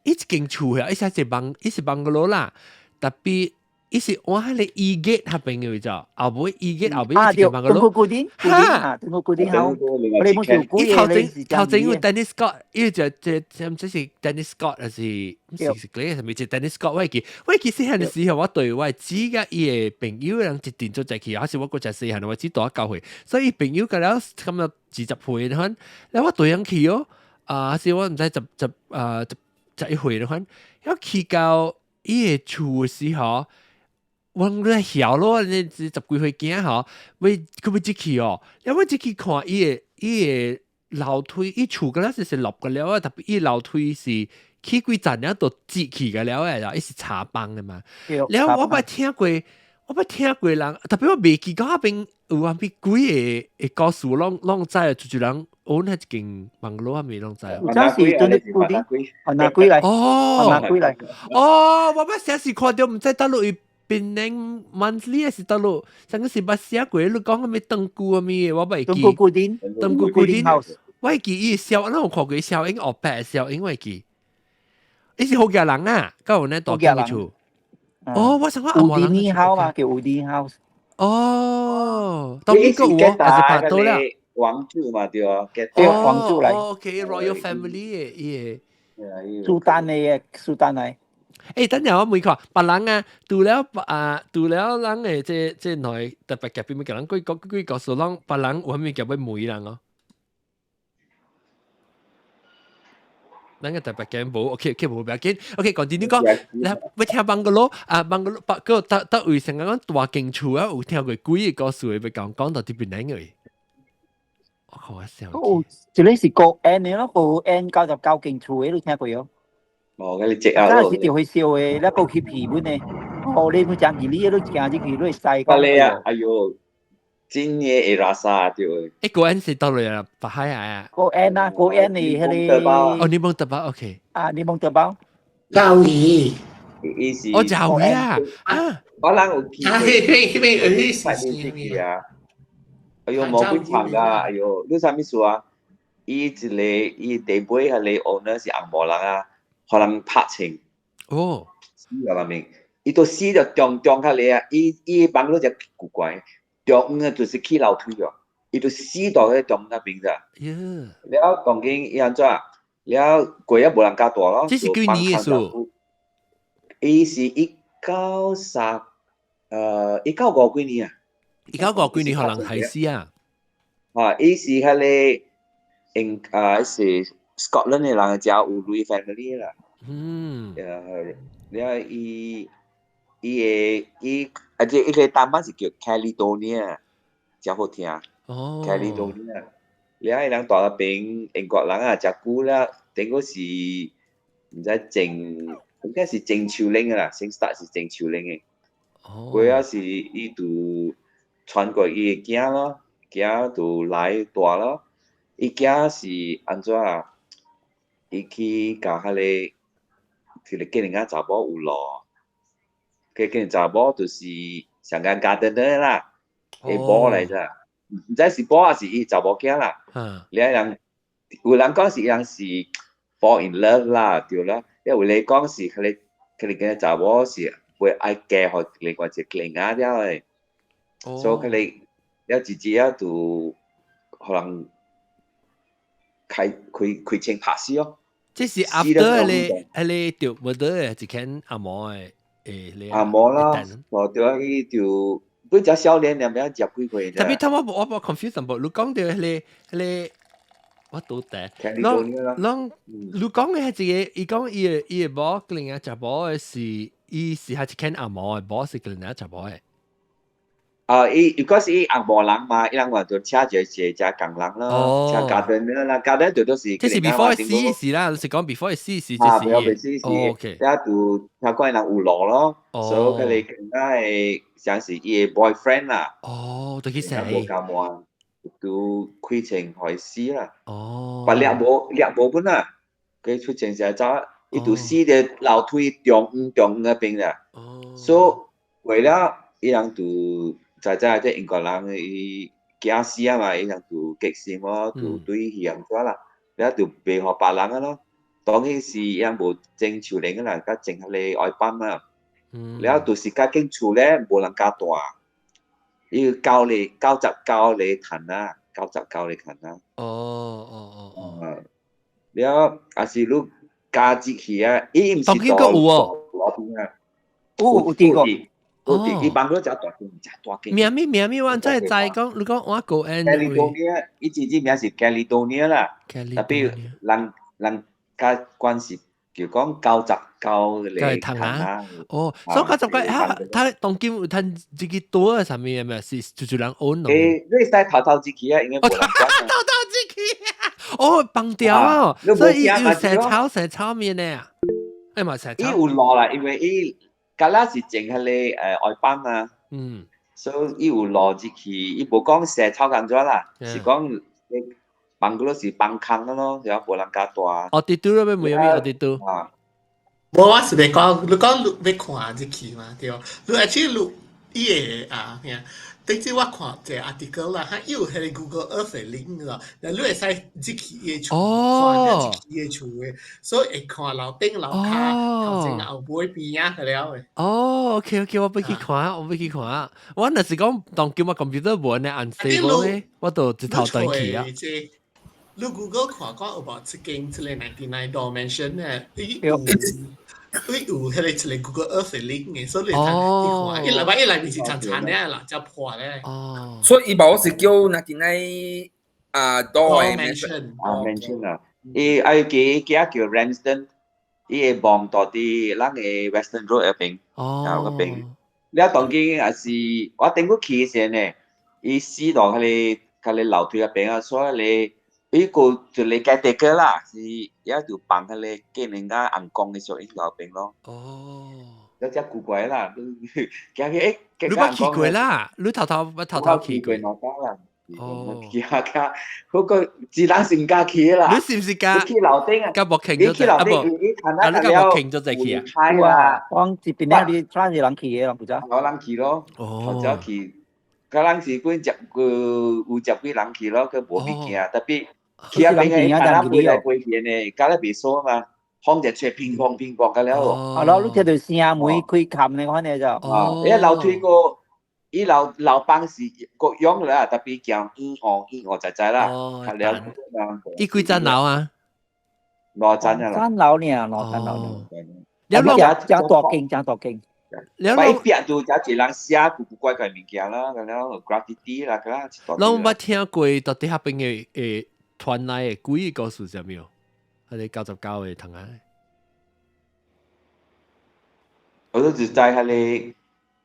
伊一間厝啊，伊是一 bung，伊是 bungalow 啦，特別伊是換彼个 E gate 彼邊的位置，後尾 E gate 後尾一間 bungalow。中國古典，哈，中國古典好，我哋冇做古伊頭前頭前有 Dennis Scott，伊就這這是 Dennis Scott 還是毋是是個啥物？是 Dennis Scott，我會記，我會記細漢的時候，我對我姊佮伊的朋友人一定做在去，還是我閣誠細漢，我姊大我九歲，所以伊朋友佮了差不多20歲款，了我對樣去哦。啊，是我毋知十十啊十十一歲款，要去到伊的厝的時候，我咧曉咯，你十幾歲囝吼，欲佢欲入去哦，因為入去看伊个樓梯，伊厝個了是落個了啊，特別伊樓梯是起幾層了都折起個了誒，伊是柴房的嘛。了我捌聽過，我捌聽過人，特別我袂記講彼邊有啥物鬼个故事，攏知，就人我那一間網絡還未攏知。有陣時真係固定，哦，拿鬼來，哦，拿鬼來，哦，我捌寫是看著，毋知佗落伊 Penang Monthly 還是佗落，上個是捌寫過，你講啥物燈具啥物的，我捌會記。燈具固定，燈具固定。我會記伊小，咱有看過小英，學白小英，我會記。伊是福建人啊，敢有呢大間的厝。哦，我想講烏迪 house 嘛，叫烏迪 house。哦，當邊個有還是拍到了？王族嘛對啊，對王族來。 OK，Royal Family 的伊個。蘇丹的，蘇丹來。欸，等陣我問看，別人啊，除了啊，除了人的這兩個特別夾邊，人幾個幾個數，攏別人有啥物夾欲問人哦？咱個特別夾無，OK，OK，無要緊，OK，講真你講，來欲聽 bungalow 啊，bungalow，不過佗位成個講大間厝啊，有聽過幾個故事，欲講講到佇邊來個？我看我想。哦，這個是高安的咯，高安99間厝的，你聽過無？哦，嗰你食啊！真係是著去燒的，你閣去皮本的。哦，你本講義你你行入去，你會使講。你啊，哎喲，真的會垃圾對。欸，高安是佗落啊？北海啊？高安啊，高安是彼個。哦，檸檬德包，OK。啊，檸檬德包。教義。伊是。哦，教義啊！啊，我人有去。啊，彼邊去啊！哎喲，無幾長噶，哎喲，你啥物事啊？伊一個伊地尾彼個 owner 是紅毛人啊。予人拍槍，哦，死了面，伊都死了中中較咧啊！伊房屋就古怪，中央就是起樓梯哦，伊都死到彼中央邊咋。了當今伊按怎？了過也無人敢蹛咯。這是幾年的事？伊是一九三，一九五幾年啊？一九五幾年予人害死啊？啊，伊是彼個英啊，是 Scotland 的人食有鐳 family 啦。了伊伊的伊，啊這伊個單版是叫 Caledonia，誠好聽。哦。 Caledonia，了伊人蹛彼邊英國人啊，誠久了，頂個是毋知種，應該是種樹林的啦，先 start 是種樹林的。哦。過仔是伊就傳過伊的囝咯，囝就來蹛咯。伊囝是按怎啊？伊去共彼個吉林仔查某有路，個吉林查某就是上間家長的啦，會某來咋？毋知是某還是伊查某囝啦。了人有人講是伊人是 fall in love 啦，對啦。有咧講是彼個吉查某是會愛嫁予另外一個吉林仔了的，所以彼個了直接啊就予人開槍拍死哦。這是 after 彼個著無得的一間紅毛的誒，紅毛啦，哦對啊，伊就本只少年兩邊食幾歲。特別他我 confuse 淡薄，你講著彼個我倒底，攏你講的係一個，伊講伊的某另外查某的是，伊是係一間紅毛的，某是另外查某的。啊，伊如果是伊紅毛人嘛，伊人話就請一個一個工人咯，請 gardener 啦，gardener 就都是。這是 before 死時啦，就是講 before 死時啊，before 死時， OK，了就聽講伊人有路咯，所以佢哋更加會像是伊的 boyfriend 啦。哦，就去死。無夾滿，就開槍予伊死啦。哦。但掠無掠無本啦，佢出前時走，伊就死佇樓梯中央中央彼邊啦。哦。所以為了伊人就。知知這英國人伊驚死啊嘛，伊人就激心咯，就對伊按怎啦，了就賣予別人啊咯。當然是伊人無種樹林啊啦，佮種彼個 oil palm 啊。了就是較間厝咧，無人敢蹛。伊99里趁啊，99里趁啊。哦。了，也是你加入去啊，伊毋是當今閣有哦。路邊啊。有有佇過。有佇伊幫咗誠大間，誠大間。名物名物，我真會知講，你講我高安。 Caledonia，伊真正名是 Caledonia 啦。特別人人較關是叫講99個糖啊！哦，所以99啊，他當今有趁這個多啊，啥物嘅咩？是就人 own 咯。你使偷偷進去啊，應該無人管。偷偷進去啊！哦，放掉啊！所以有蛇炒麵呢？誒嘛蛇炒。伊有路啦，因為伊敢若是種彼個外邦啊。所以伊有路入去，伊無講蛇炒工怎啦，是講放嗰是放空咯，然後無人敢住。哦，地都那邊沒有咩？哦，地都。啊。無，我是欲講，你講你欲看入去嘛，對。你而且你伊個啊，咩？頂次我看一個 article 啦，佢有彼個 Google Earth 的 link 咯，那你會使入去伊個厝，看入去伊個厝的，所以會看樓頂樓跤頭前後尾邊仔個了的。哦，OK OK，我欲去看，我欲去看。我若是講當今我 computer 無按呢 unstable 咧，我就一頭斷去啊。你 Google 看講有無這間這個 99 Door Mansion 咧？伊有，伊有彼個一個 Google Earth 的 link 的，所以你通去看。伊內面伊內面是層層的啦，才破咧。哦。所以伊無是叫99啊 Door Mansion。啊，Mansion 啊，伊愛記記叫 Ramsden，伊會望到佇咱的 Western Road 那邊，嗰邊。了當今也是我頂過去時呢，伊死到彼個樓梯那邊啊，所以咧。伊個一個 caretaker 啦，是也就放彼個見人家紅光的時候，伊樓邊咯。哦。有只古怪啦，驚去欸，你捌去過啦？你頭頭捌頭頭去過？兩擺啦。哦。去下較，嗰個自然性家去啦。你是毋是佮？你去樓頂啊？佮無傾咗去樓頂，伊啊，你佮無傾咗再去啊？係啦，講這邊咧，你轉是人去的，人負責。我人去咯。哦。頭早去，佮人是幾十個有十幾人去咯，佢無物件，特別。去啊邊個，啊飛來飛去呢，敢若袂鎖嘛，風就吹乒乓乒乓個了。啊咯，你聽到聲門開冚呢款的就。哦，伊樓梯個，伊樓樓房是各樣啦，特別行圓哦圓哦仔仔啦。哦。伊幾層樓啊？兩層啊。三樓爾，兩層樓爾。了攏誠大間，誠大間。了攏壁就誠濟人寫古古怪怪物件啦，咁了 graffiti 啦，咁啦。攏捌聽過到底彼邊的誒團內的鬼故事啥物哦？彼个99個同學。我都只知彼个。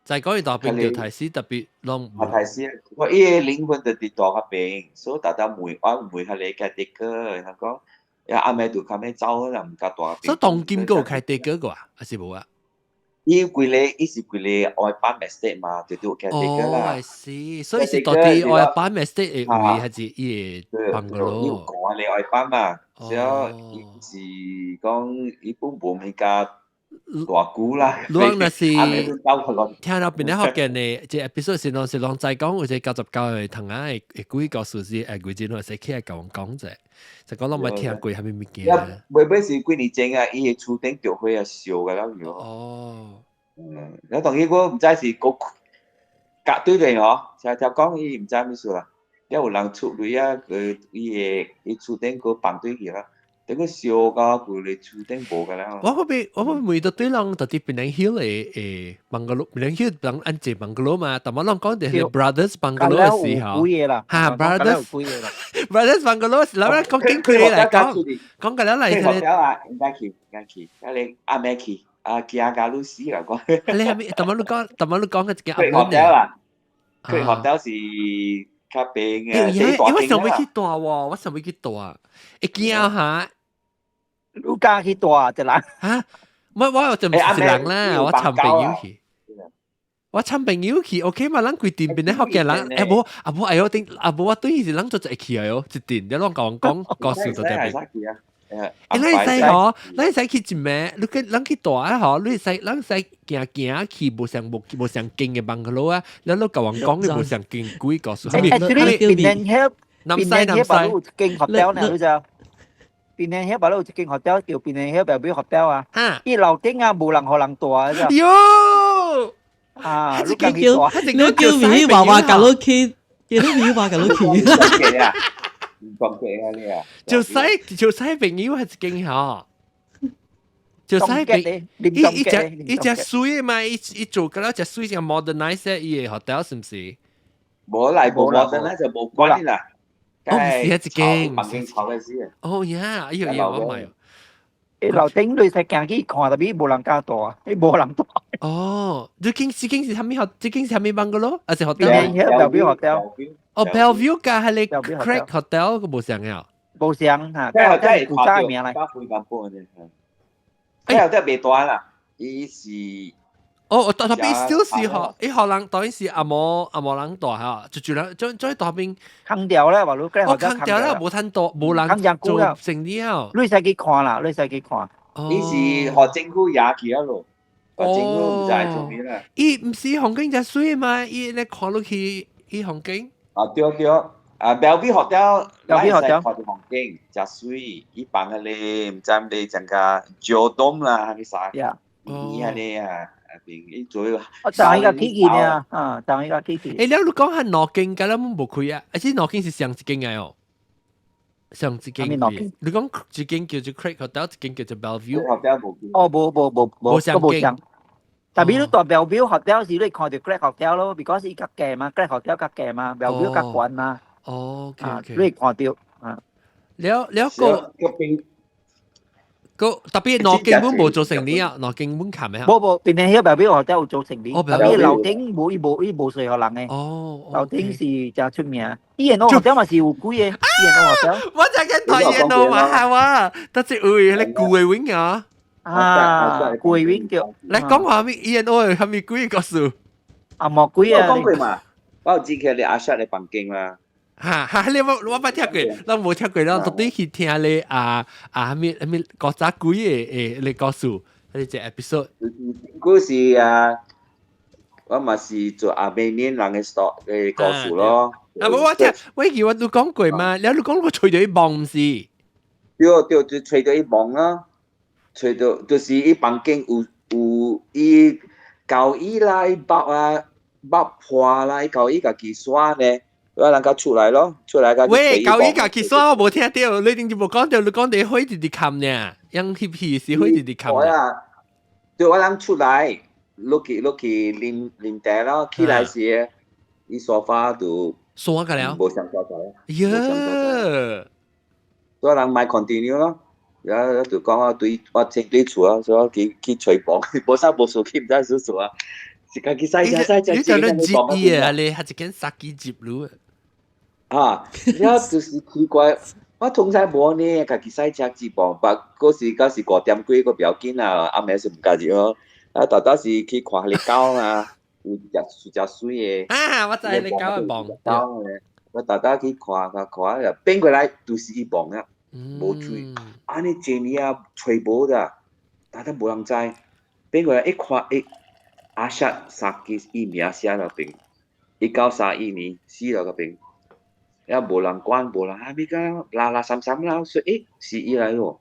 在講伊大邊著刣死，特別攏。啊，刣死！我伊個靈魂就佇大彼邊，所以逐逐問我問彼個 caretaker，伊講，阿妹就較欲走啦，毋敢大邊。所以當今閣有開地哥個啊？還是無啊？伊規个伊是規个愛班 estate 嘛，就對 caretaker 啦。哦，是，所以是到底愛班 estate 的位，還是伊的辦公樓？伊有講你愛班嘛，所以伊是講伊本無物件大久啦。你若是聽到邊個福建的，這 episode 是攏是攏在講，有一個99個同仔的鬼故事是規陣會使起來共阮講者，就講攏捌聽過啥物物件。尾尾是幾年前啊，伊的厝頂著火啊，燒個了樣。哦。嗯，了當然我毋知是閣隔對對吼，常常講伊毋知啥物事啦。了有人出雷啊，佢伊的伊厝頂閣放對去啦。等佢燒到規个厝頂無個了。我欲問到對人到底 Penang Hill 的誒 bungalow，Penang Hill 人按這 bungalow 嘛，但我攏講的係 Brothers bungalow 的時候，哈 Brothers Brothers bungalow 是咱講經開來講，講個了來。學校啊，應該去，應該去，啊你阿妹去，啊驚甲你死啦講。你係咪？但我你講，但我你講嘅一個阿妹啦，佢學校是。較平嘅，因為我想欲去蹛喎，我想欲去蹛，會驚哈？你敢去蹛一人？哈？我就毋是一人啦，我參朋友去，我參朋友去，OK 嘛？咱規陣邊咧福建人，欸無啊無哎喲頂啊無我對伊是咱做一去的喲，一陣你攏共阮講故事就特別。欸，咱會使吼，咱會使去一暝，你去咱去蹛啊吼，你會使咱會使行行去無相無無相近的 bungalow 啊，你攏共阮講你無相近鬼故事。 Actually，南西南西有一間 hotel 呢，你知？檳城遐巴魯有一間 hotel 叫檳城遐邊 hotel 啊。伊樓頂啊，無人予人蹛啊。喲！啊，你叫你叫朋友話話共你去，叫你朋友話共你去。唔講嘅啊你啊，就使就使朋友係一間吼，就使朋伊伊隻伊隻水嘛，伊伊做個了隻水像 modernize 伊個 hotel 是毋是？無來無 modernize 就無關啦。哦，毋是一間，房間炒嘅事。哦呀，哎呦呀，我唔係。誒樓頂你使行去看，但係無人敢蹛，伊無人蹛。哦，這間這間是啥物學？這間是啥物 bungalow？還是 hotel？邊邊 Bellevue Hotel。哦，Bellevue 佮彼个 Craig Hotel 個無相啊？無相嚇，這這古早名來。加灰間半嘅，這這袂大啦，伊是。哦，特別 still 是學，伊學人當然是阿摩阿摩人蹛嚇，就住人將將大邊空掉啦，話你哦，空掉啦，無趁蹛，無人做生意啊。你使去看啦，你使去看。伊是予政府掖去啊咯，予政府毋知做咩啦。伊毋是風景誠媠嘛？伊咧看落去，伊風景。啊對對，啊 Bellevue Hotel， Bellevue Hotel 看到風景誠媠，伊放彼个毋知咧增加蕉洞啦，啥物啥？伊彼个啊。邊伊做。我當伊個起去呢，啊，當伊個起去。欸，了你講下兩間，敢若無開啊？而且兩間是上一間的哦，上一間。你講一間叫做 Craig Hotel，一間叫做 Bellevue。 Hotel 無。哦，無無無無，無相間。但係你蹛 Bellevue Hotel 時，你看著 Craig Hotel 咯，because 伊較低嘛，Craig Hotel 較低嘛，Bellevue 較懸嘛。哦，OK。你會看著啊。了了個。個特別兩間本無做生意啊，兩間本冚咩啊？無無，邊邊遐 Bellevue Hotel 有做生意，但係樓頂無伊無伊無稅予人的。樓頂是誠出名，E&O Hotel 嘛是有鬼的，E&O Hotel。我就緊睇 E&O 嘛係哇，得隻有彼個舊的 wing 啊。啊，舊的 wing 對。來講下咩 E&O 係啥物鬼故事？啊，無鬼啊！我講過嘛，我有之前你阿 Shah 的房間嘛。哈哈！你我我捌聽過，咱無聽過，咱特地去聽咧啊啊！啥物啥物古早鬼的的故事，彼個 episode。故事啊，我嘛是做阿美年人的 story 的故事咯。啊！無我聽，我記我都講過嘛，了你講我揣著伊夢毋是？對對，就揣著伊夢啊，揣著就是伊房間有有伊舊椅啦，伊包啊包破啦，伊舊椅家己刷呢。我人家出來咯，出來個。喂，舊椅家己刷我無聽著，你頂就無講著，你講佇火直直冚呢？樣翕戲是火直直冚。我啊，對我人出來，落去落去啉啉茶咯，起來時，伊沙發就散個了，無上所在。喲，我人莫 continue 咯，然後就講我對我先對厝啊，所以我去去揣房，無啥無事去毋知做啥啊，是家己洗食洗食。你就咧接伊啊，你係一間殺機接擼。啊，了就是奇怪，我通常無呢，家己駛車接磅，但嗰時嗰時5點幾，個不要緊啦，暗暝是毋家己咯。啊，大多是去看彼個狗啊，有一隻一隻媠的。啊，我知你狗的磅。狗的，我大多去看看看，又變過來就是伊磅啊，無水。按呢濟年啊，揣無啦，大多無人知。變過來一看，一阿舍三支伊名寫落邊，1931年死落個邊。了無人管，無人啊，咪個拉拉散散啦，說欸是伊來咯。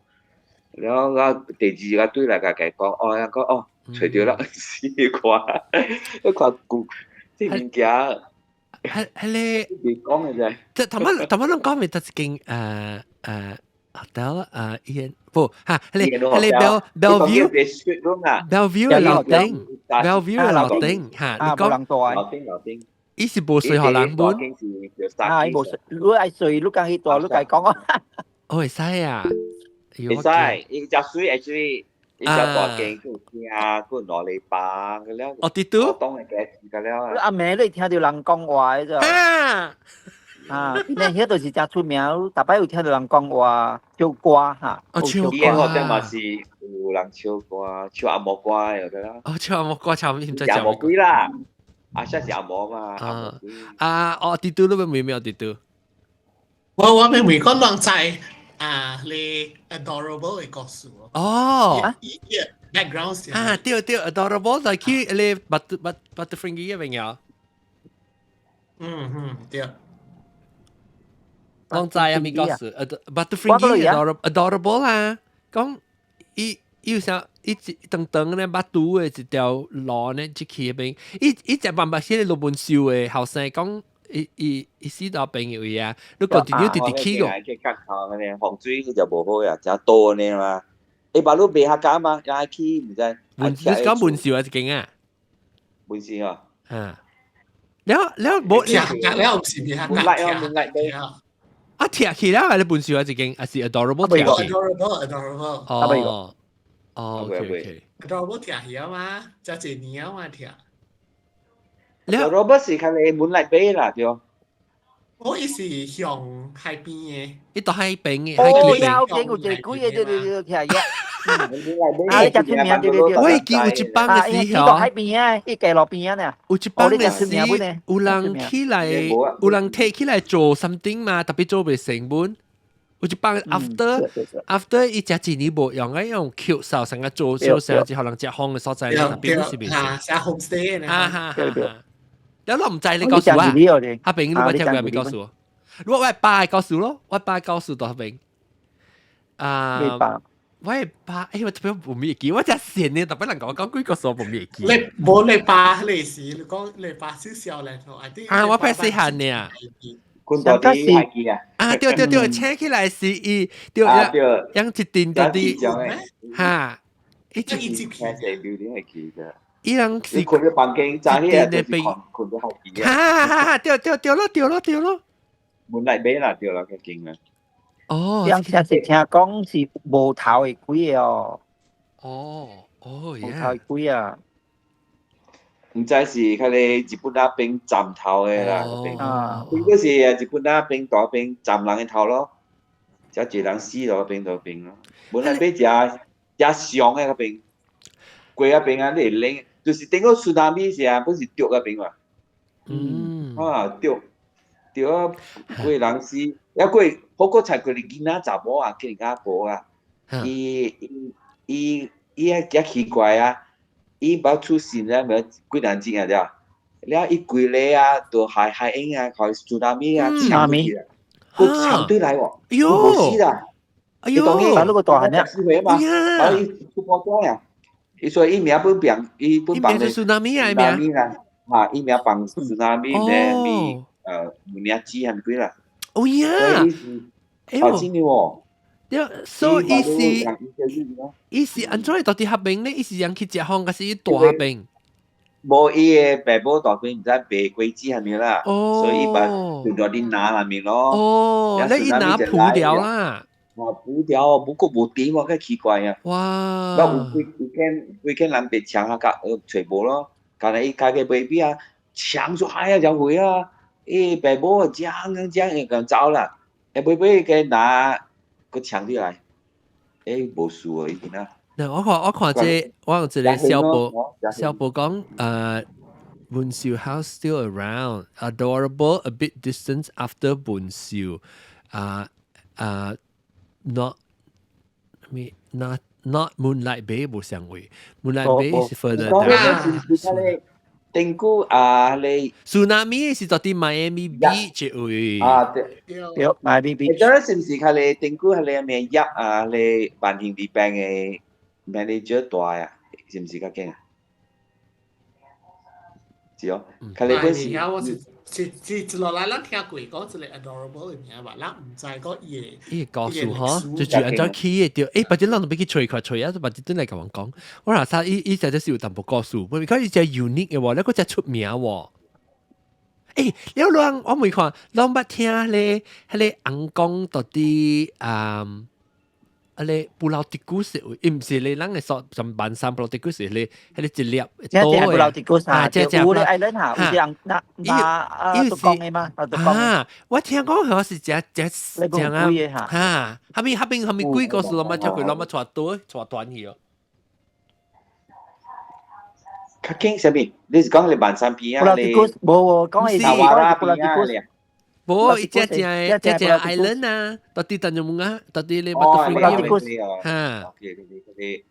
了啊，第二個對來共伊講，哦，伊講哦，揣著啦，是伊看，你看舊這物件，彼彼個袂講的啫。這頭仔頭仔攏講袂得一間hotel 伊不哈，彼個彼個 Bellevue Bellevue 的樓頂，Bellevue 的樓頂哈，你講樓頂樓頂。伊是無稅予人本。啊，伊無稅，你愛稅，你講去蹛，你共伊講啊。哦，會使啊，會使，伊誠媠 actually，伊誠大間，閣有廳，閣有兩禮拜個了。哦，佇倒？當會加個了。阿暝你聽著人講話的咋？啊，啊，那彼就是誠出名，逐擺有聽著人講話，唱歌哈。哦，唱歌。伊個店嘛是有人唱歌，唱紅毛歌的個啦。哦，唱紅毛歌，唱毋知紅毛鬼啦。啊，啥是紅毛嘛？啊啊，哦，佇倒你欲問咩？佇倒。我我欲問講人知啊，你 adorable 的故事。哦。 Background 啊，對對，adorable 就去你 but but Butterfingers 的朋友。嗯嗯，對。攏知啊，物故事？Butterfingers adorable 啊，講伊伊有啥？伊一長長咧腹肚的一條路呢，入去彼邊，伊伊食辦法寫個羅文秀的後生講，伊伊伊死到朋友啊，你 continue 直直去個。去角頭呢，風水就無好啊，誠多呢嘛。欸，把你袂客家嘛，也去毋知。文你講文秀還是間啊？文秀啊。啊。了了無。了毋是袂客家。門來哦，門來對。啊，拆起啦，你本書啊，一間還是 adorable 拆起。 adorable adorable。哦哦，OK OK。 adorable 拆起啊嘛，才一年啊嘛拆。 adorable 是較你 Moonlight Bay 啦，對。我伊是向海邊嘅，伊到海邊嘅。哦，有見過一個鬼嘅，對對對，聽嘢。啊！你食出名對對對。我會記有一班嘅時候，海邊啊，伊街路邊啊呢。有一班嘅時，有人起來，有人提起來做 something 嘛，特別做袂成本。有一班 after 伊食一年無用啊，用 Q 手成個做做成之後人食風嘅所在，特別是袂成。啊，食 homestay 啊哈哈。有我唔知你告訴我，阿炳你捌聽過未告訴我？如果我係爸告訴咯，我爸告訴到阿炳。啊，我係爸，哎，我特別無咩記，我真善呢，特別人講講幾個數無咩記。你無你爸你是你講你爸少少咧，啊，我拍細漢呢。困到啲海記啊！啊，對對對，請起來是伊，對，養一定到啲，哈，一直聽成表點係記嘅。伊人是困咗房間，早起啊就是困咗海記啊！哈哈哈！對對對咯對咯對咯，門內邊啦，對啦，較近啦。哦，人聽是聽講是無頭的鬼哦。哦哦，無頭的鬼啊！毋知是較咧日本那邊斬頭的啦，啊，佢嗰是日本那邊大邊斬人的頭咯，才一人死落邊度邊咯。本來欲食食上的嗰邊，過嗰邊啊，你會冷，就是頂個 tsunami 時啊，本是著嗰邊嘛。嗯。啊，著著啊，過人死，抑過好過才過囡仔查某啊，去人家婆啊，伊伊伊伊遐較奇怪啊。伊捌出事了，無幾年前啊了，了伊規个啊，都海海湧啊，海 tsunami 啊，搶去啦，佫搶對來喎，無死啦，哎喲，大陸個大漢啊，死回嘛，啊伊出波單啊，伊所以伊名本病，伊本放咧 tsunami 啊，名啦，啊伊名放 tsunami 咧，咪名字還是幾啦？哦呀，哎呦，真的喎。對，所以伊是伊是按怎到底合併咧？伊是人去食風，還是伊大合併？無伊的爸母大邊毋知賣果子係咪啦，所以把就落啲拿係咪咯？哦，你伊拿鋪掉啦？哇，鋪掉，不過無點喎，較奇怪啊！哇！那有幾有間幾間人被搶啊，甲揣無咯，敢若伊家己 baby 啊，搶出海啊，就會啊，伊爸母啊，講講講，會共走啦，欸，baby 個拿。閣搶起來，欸，無事哦，已經啊。嗱，我看我看這我有一個小寶小寶講，文秀 house still around, adorable, a bit distance after 文秀，啊啊，not 咩 not not Moonlight Bay 無相位，Moonlight Bay 是 further down。頂久啊，你 Tsunami 是到佇 Miami Beach 位。啊對，對，Miami Beach。這是毋是較咧頂久較咧咩葉啊？咧萬興裡邊的 manager 大啊，是毋是較緊啊？是哦，較咧本是。我是是是一落來，咱聽過講一個 adorable 的名吧，咱毋知講伊的伊個故事嗬，就住按怎起的對，欸，或者咱都欲去揣看揣啊，或者轉來共阮講，我若啥伊伊實在是有淡薄故事，不過伊真 unique 的喎，你閣真出名喎。欸，了人我問看，攏捌聽咧，彼個尪公到底啊？啊咧布老的故事，伊毋是咧，咱的所上萬山布老的故事咧，彼個一粒島的。布老的故事啊，這有咧愛恁下，有人那那啊都講的嗎？啊，我聽講好是真真真啊，哈，後面後面後面幾個故事攏捌聽過，攏捌帶倒帶斷去哦。較緊啥物？你是講咧萬山邊啊？布老的故事，無無講的是布老的故事。無，伊只只只只 island 啊，到底等陣啊，到底咧 Butterfly 哈。佢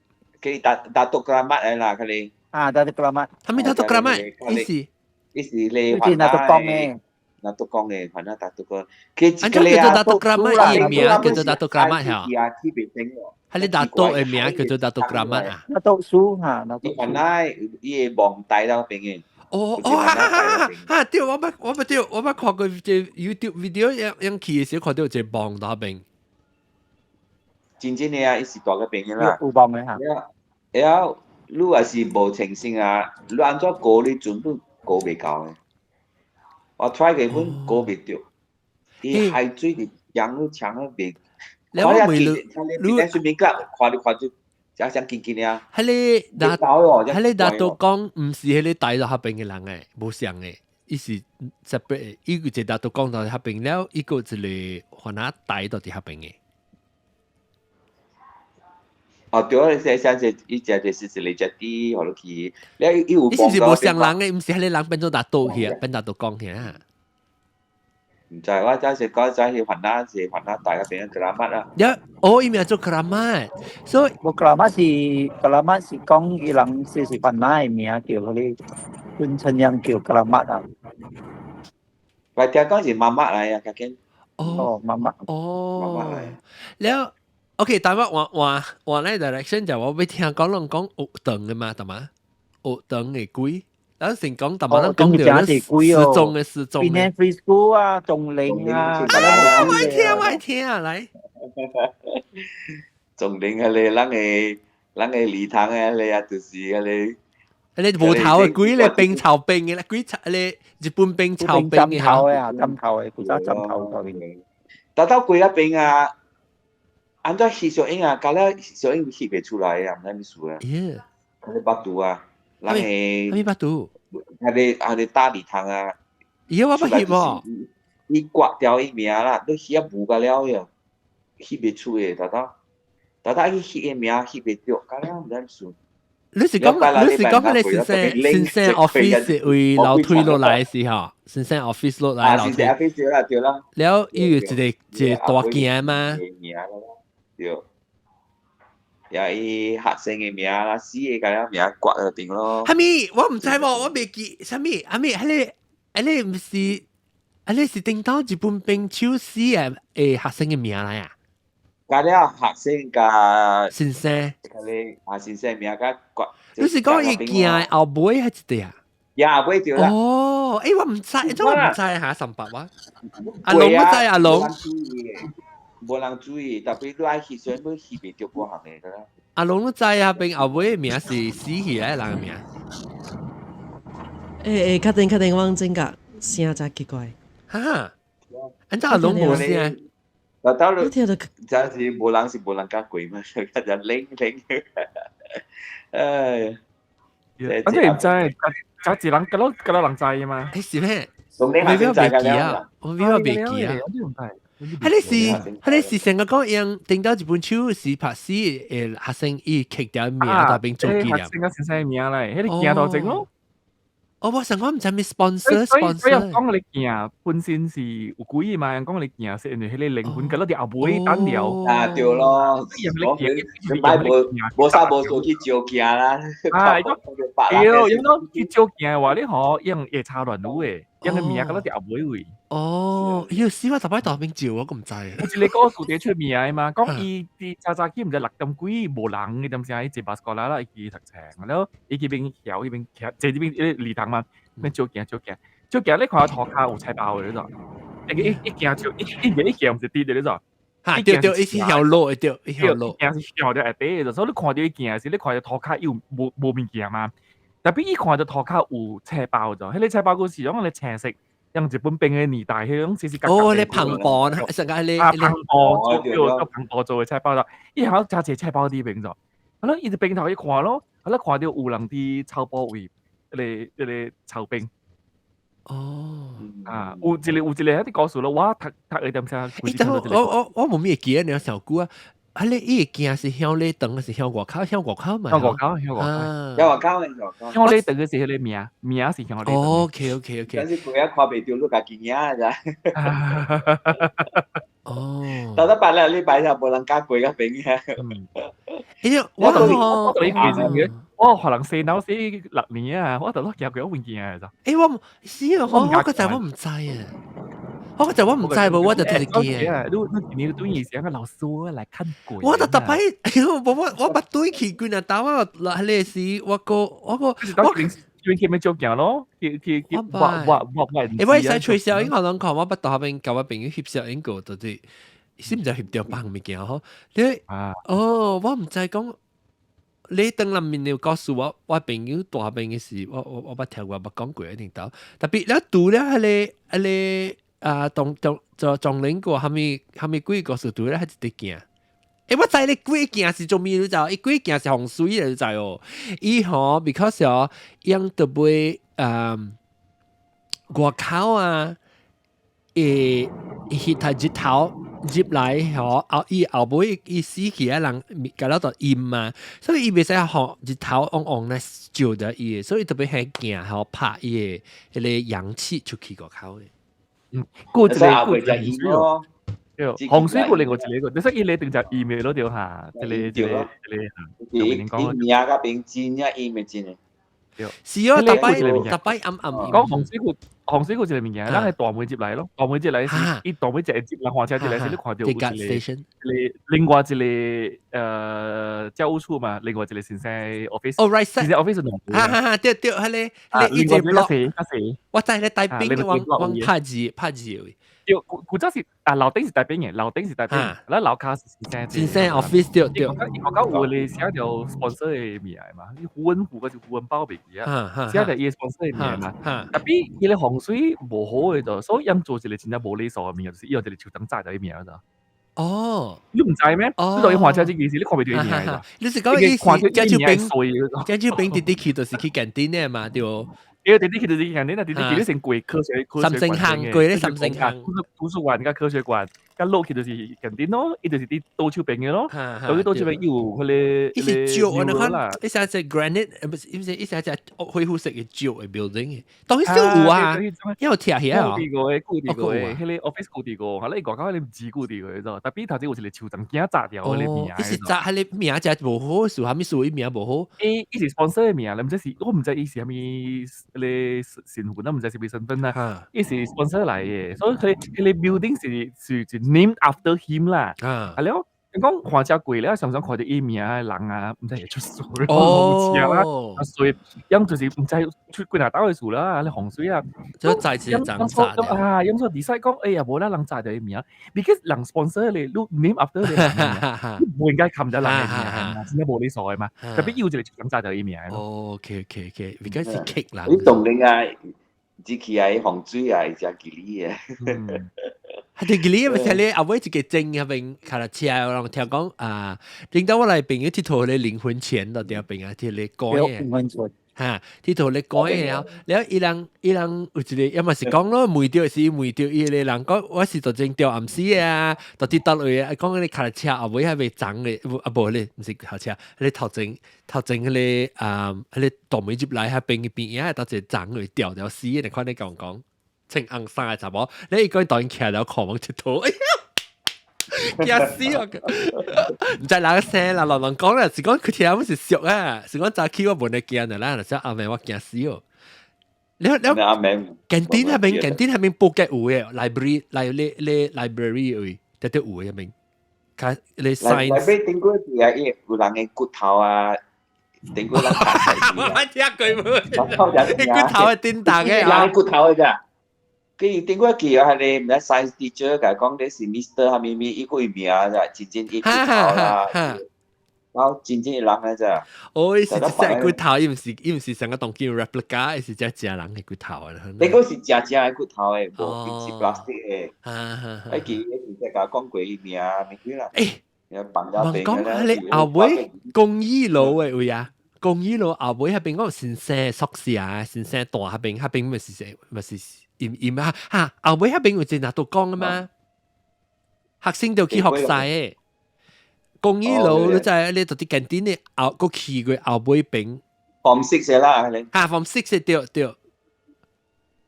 佢 Datuk Keramat 嚟啦，佢哋。啊，Datuk Keramat。係咪 Datuk Keramat？意思？意思你還拿督江嘅，拿督江嘅，還拿 Datuk 江。佢按怎叫做 Datuk Keramat？伊名叫做 Datuk Keramat 嚇。係係你 Datuk 嘅名叫做 Datuk Keramat 啊？ Datuk 蘇嚇，伊原來伊個望大到邊嘅。哦哦哈哈哈！哈對，我捌我捌對，我捌看過這 YouTube video，樣樣去的時候看到一個望到邊。真正的啊，伊是大個邊嘅啦。有望嘅嚇。了，你若是無清醒啊，你按怎過你準本過袂到的。我 try 過本過袂著，伊海水佇牆牆嗰邊。你我問你，你你邊個看你看住，只想見見啊？係你拿係你拿到講，毋是彼个大陸彼邊的人誒，無相的，伊是 separate，伊有一個拿督講到彼邊了，伊閣一個番仔帶到佇彼邊的。哦，對啊，你像是伊食就是一個食啲，予你去，你伊有。伊是毋是無相人的？毋是彼个人變做拿督去啊，變拿督講去啊。毋知，我早是講早是番仔是番仔大嗰邊 keramat 啦。一，哦，伊名做 keramat，所以無 keramat 是 keramat 是講伊人是番仔的名叫彼个尊稱樣叫 keramat 啊。我聽講是媽媽來啊，較緊。哦，媽媽。哦。媽媽來。了，OK，但我換換換咧 direction 就我欲聽講攏講學堂的嘛，對嘛？學堂的鬼。咱先講，但嘛咱講著失蹤的失蹤的。 Free School 啊，鍾靈啊。啊，我愛聽，我愛聽，來。鍾靈彼个咱的咱的禮堂的彼个啊，就是彼個。彼個無頭的鬼咧，冰草冰的啦，鬼草彼個日本冰草冰的。針頭的啊，針頭的，古早針頭頭的。到到鬼仔邊啊，按怎翕相影啊？到了相影翕袂出來啊，毋知啥物事啊。耶！彼個腹肚啊，咱的。啥物腹肚？彼個大禮堂啊。咦，我捌翕無？伊刮掉伊名啦，你翕啊無甲了呀，翕袂出的，豆豆，豆豆伊翕的名翕袂著，到了毋知啥。你是講彼个先生先生 office 位樓梯落來的時候，先生 office 落來樓梯。先生 office 啦，對啦。了，伊有一個一個大鏡嘛？對。也伊學生的名啦，死的共了名刮落頂咯。啥物？我毋知無，我袂記。啥物？啥物？彼個毋是，彼個是頂當日本兵手死的學生的名來啊？共了學生共先生，彼个啊先生名共刮。你是講伊行後尾彼一個啊？行後尾對啦。哦，欸，我毋知，這我毋知嚇，三百我。阿龍我知阿龍。無人注意，特別你愛翕相，你翕袂著半項的啦。阿龍你知啊？邊後尾的名是死去的人的名。欸欸，確定確定，我真個聲真奇怪。哈？按怎阿龍無聲？豆豆你真是無人是無人敢過嘛，就冷冷。唉，反正毋知，就一人，敢若敢若人知嘛？欸，是咩？我未記啊，我未記啊。彼个是，彼个是成個講用頂到一本書是拍死的學生伊刻掉名，特別做紀念。學生個先生名來，彼个鏡頭前咯。哦，我想講毋知咩 sponsor 所以所以講你鏡本身是有鬼嘛，人講你鏡是因為彼個靈魂佮落佇後尾等了。啊，對咯。你擺無無啥無數去照鏡啦。啊，伊講對，伊講去照鏡的話，你吼用會差亂有的，用个名佮落佇後尾位。哦，伊有死我逐擺當面照，我閣毋知。有一個故事佇出名的嘛，講伊佇早早起毋知6點幾無人，伊點聲伊坐巴士過來啦，伊去讀冊，了伊去邊橋，伊邊徛坐這邊彼個禮堂嘛，邊照鏡照鏡照鏡，你看塗跤有菜包的你知？一一行就一一一行毋是直的你知？哈，對對，伊是向落的對，伊向落。行是向著下底的，所以你看著伊行時，你看著塗跤伊有無無物件嘛？特別伊看著塗跤有菜包就，彼個菜包佫是種個青色。像日本兵的年代，彼種時時哦，咧帆布，成個咧啊，帆布做做帆布做的菜包啦，伊還加一個菜包佇邊做，好啦，伊就邊頭去看咯，好啦，看著有人佇草埔位，彼個操兵。哦，啊，有一個彼個故事咯，我讀讀一點聲。欸，等我無咩記得，你小久啊。啊！你伊個鏡是向內長，還是向外口？向外口嘛？向外口，向外口。向外口，向外口。向內長的是彼個名，名是向內長。 OK，OK，OK。但是規仔看袂著，你家己影咋？哦。到咗拜六禮拜就無人敢過嗰邊啊。欸，我我你記住我予人洗腦洗6年啊，我就攏行過我物件咋。欸，我是啊，我個陣我毋知啊。我個陣我毋知無，我就就是記。你你對以前個老師我來看鬼。我就逐擺，我捌對去幾若兜我落彼個時，我閣我閣我去去咩照鏡咯？去去去，我我我我。欸，我會使吹小影，我攏看我捌到彼邊共我朋友翕小影過，就是是毋知翕著別項物件吼。你哦，我毋知講你當內面有告訴我，我朋友大邊的時，我捌聽過，捌講過一定到。特別了拄了彼個彼個。啊，當當就撞靈過，蝦米蝦米鬼故事對咧，係一直行。欸，我知你鬼鏡是做咩？你知？伊鬼鏡是風水的，你知哦？伊吼，because 哦，用特別外口啊，會彼台日頭入來吼，後伊後尾伊死去啊人，甲了就陰嘛，所以伊袂使予日頭旺旺來照著伊，所以特別彼鏡吼拍伊的彼个陽氣出去外口的。嗯，過一個過一個陰咯。對，風水過另外一個，你說伊個定就陰的咯，對哈，一個一個一個伊伊名甲邊真正陰的真的。是哦，逐擺逐擺暗暗。講風水庫，風水庫一個物件，咱係大門入來咯，大門入來是，伊大門一個入來，換車入來是你看到有一個一個另外一個教務處嘛，另外一個先生 office。哦，right 先生 office 兩哈哈哈，對對，彼個彼個一個 block，我知咧，大兵往往拍字拍字位。對，古古早是啊，樓頂是大兵嘅，樓頂是大兵，咱樓跤是先生。先生 office 對對。伊講有咧寫著 sponsor 的名嘛，胡文虎嗰是胡文寶袂記啊，寫著伊 sponsor 的名嘛。Tapi 伊個風水無好的就，所以𪜶做一個真正無禮數的名，就是伊用一個樹燈紮著伊名就。哦，你毋知咩？你就伊換車這件事，你看袂著伊名就。你是講伊是江秋平，江秋平直直去就是去 canteen 的嘛，對。因為直直去就是去 canteen 啊，直直去你先過科學科學三星巷過咧三星巷，圖書館佮科學館，佮落去就是 canteen 咯，伊就是佇倒手邊的咯，到去倒手邊有彼個伊是石啊，你看，伊是隻 granite，毋是，伊是伊是隻恢復式的石的 building，當時有啊，有拆起啊，固定過的，固定過的，彼個 office 固定過，哈，你外口彼個毋是固定過的，tapi 頭前有一個樹叢仔紮掉彼个名，伊是紮彼個名真無好，是啥物事伊名無好？伊伊是 sponsor 的名，你毋知是，我毋知伊是啥物彼個身份，毋知啥物身份啦。伊是 sponsor 來的，所以彼彼个 building 是是是 named after him 啦。啊了，講看車過了，常常看著伊名的人啊，毋知會出事咯，啦，所以樣就是毋知出幾若兜的事啦，咧風水啊，就再次長紮啊，用說 decide 講，哎呀，無啦，人紮著伊名，because 人 sponsor 咧，你 name after 咧，無應該冚著人的名，真正無理數的嘛。Tapi 有一個人紮著伊名。哦，OK，OK，OK，because 是劇啦。你當然啊，入去啊，風水啊，真吉利的。係對吉利，咪係你後尾一個正嗰邊卡車，人聽講啊，頂到我來朋友𨑨迌咧靈魂錢到啲邊啊，佚咧講嘅。靈魂錢。哈，佚佗咧講嘅了，了伊人伊人有一個，要麼是講咯，問著是問著伊個人講，我是就真釣暗時啊，到佇佗位啊，講你卡車後尾還未長咧，啊無咧，毋是卡車，彼個頭前頭前彼個啊，彼個大門入來彼邊邊仔，到一個長去吊條死，你看你講講，穿紅衫的查某，你伊講當徛了看網佚佗，哎呀！驚死我！毋知人生啦，人人講啦，是講佢聽阮是熟啊，是講早起我無咧驚的啦，就是阿妹我驚死哦。你你 canteen 彼邊 canteen 彼邊布吉有的 library 來咧咧 library 位，直直有的彼邊。較咧 science。 library 頂過是啊，伊有人的骨頭啊，頂過人我聽過無？骨頭會叮當的。人的骨頭的咋？佢頂過記啊，彼個毋知 science teacher 共講咧是 Mister 啥物物，伊個名咋，真正伊骨頭啦，然後真正的人啊咋？哦，伊是一隻骨頭，伊毋是伊毋是成個當叫 replica，伊是隻正人的骨頭啊。那個是正正的骨頭的，無毋是 plastic 的。哎，記伊是共講過伊名物幾啦。欸，問講彼個後尾公益路的位啊，公益路後尾彼邊我有先生宿舍啊，先生住彼邊，彼邊咪是咪是。伊伊嘛哈後尾彼邊有一個拿督公啊嘛，學生就去學習的。公益路你知你到佇 canteen 的後，閣去過後尾邊。 Form 6 啦，哈，Form 6 對對。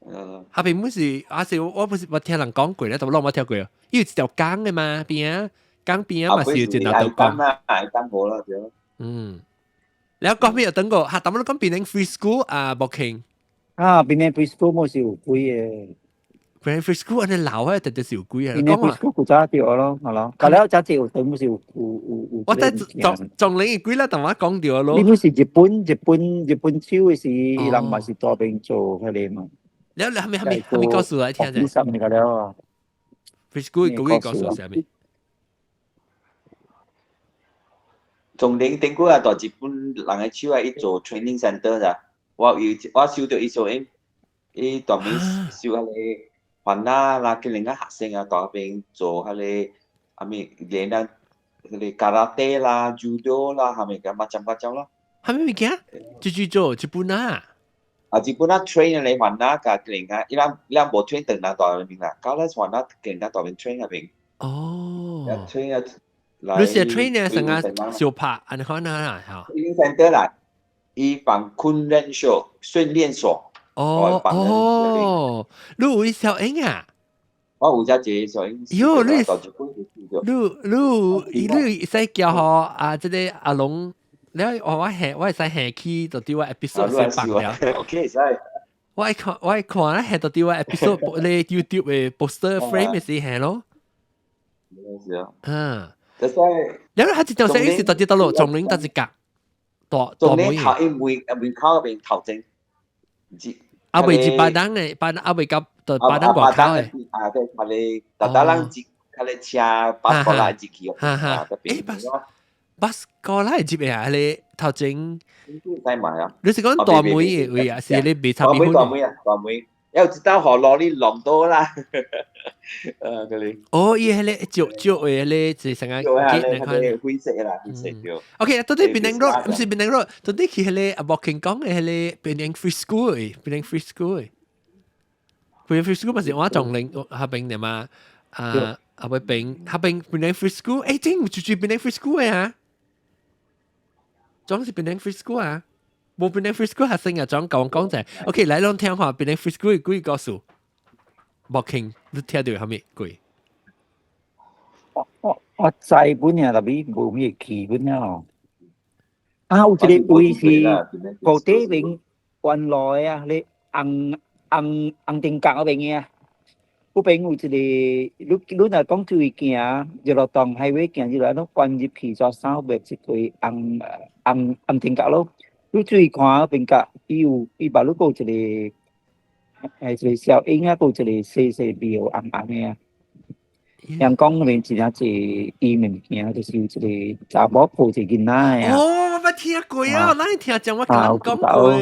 彼邊本是，啊是我不是我聽人講過咧，但我攏無聽過啊。伊有一條江的嘛，邊啊，江邊啊嘛是有一個拿督公。啦，愛當無啦對。嗯，了講咩有等過，哈，但我講檳城 free school 啊，無傾。啊，檳城 free school 無是有鬼的。檳城 free school 按呢老啊，特別是有鬼啊。檳城 free school 古早對咯，係咯，隔了早有等是有有有有。我在總總領鬼啦，同我講著咯。你不是日本日本日本手的時，人嘛是大邊做彼个嘛。了了，蝦米蝦米蝦米告訴來聽者。十年了啊。 free school 故意告訴啥物？總領頂過啊，大日本人的手啊，伊做 training center 咋？我有我收著伊說，伊伊專門收彼個番仔啦，叫人家學生啊，到邊做彼个啥物練啊，彼个 karate 啦、judo 啦，係咪嘅 macam macam 咯？啥物物件？就就做日本啊？啊，日本啊 train 你番仔共叫人家，伊人伊人無 train 唐人蹛邊啦，到咧番仔叫人家蹛邊 train 那邊。哦。 train 啊，你是 train 啊，成個小拍，按呢款啊嚇。 training center 啦，伊放訓練所、訓練所。哦哦，你有小英啊？我有只一個小英。喲，你你你你使叫予啊，這個阿龍，你我我下我會使下去就佇我 episode 先放了。 OK，使。我愛看我愛看咧，下到佇我 episode 咧 YouTube 的 poster frame 的時下咯。是啊。嗯。就是。然後佢一條線是到佇佗落，松林佗一角，大大門。頭伊門門口嗰邊頭前。啊未是巴東的，巴啊未到到巴東外口的。啊對，佢哋逐逐人接，佢哋車巴過來入去。哈哈，欸，巴巴過來入的啊，彼个頭前。使買啊！你是講大梅的位啊？是你賣炒米粉？大梅啊，大梅，有一道予羅里弄到啦。嗰啲。哦，伊彼个石石的彼個，就是成個。對啊，彼個灰色啦，灰色對。 OK，到底檳城 road，毋是檳城 road，到底去彼个阿莫傾講的彼個檳城 free school 的，檳城 free school 的，檳城 free school 嘛是我中玲彼邊的嘛？啊，啊尾邊，彼邊檳城 free school，欸，真有住住檳城 free school 的啊？總是檳城 free school 啊？無檳城 free school 學生啊，總講講者，OK，來攏聽下檳城 free school 幾個故事？莫傾，你聽著啥物鬼？我我我知本啊，特別無咩去本啊。啊，有一個位是高底邊原來啊，你紅紅紅燈角嗰邊的啊，嗰邊有一個，你你若講注意行，日落洞 highway 行入來，攏關入去煞三百一個紅紅紅燈角咯。你注意看嗰邊角，伊有伊別你閣有一個，欸，一個小影啊，閣有一個細細廟紅紅的啊。人講那邊真正濟伊物件，就是有一個查某抱一個囡仔的啊。哦，我捌聽過啊，咱聽講我剛講過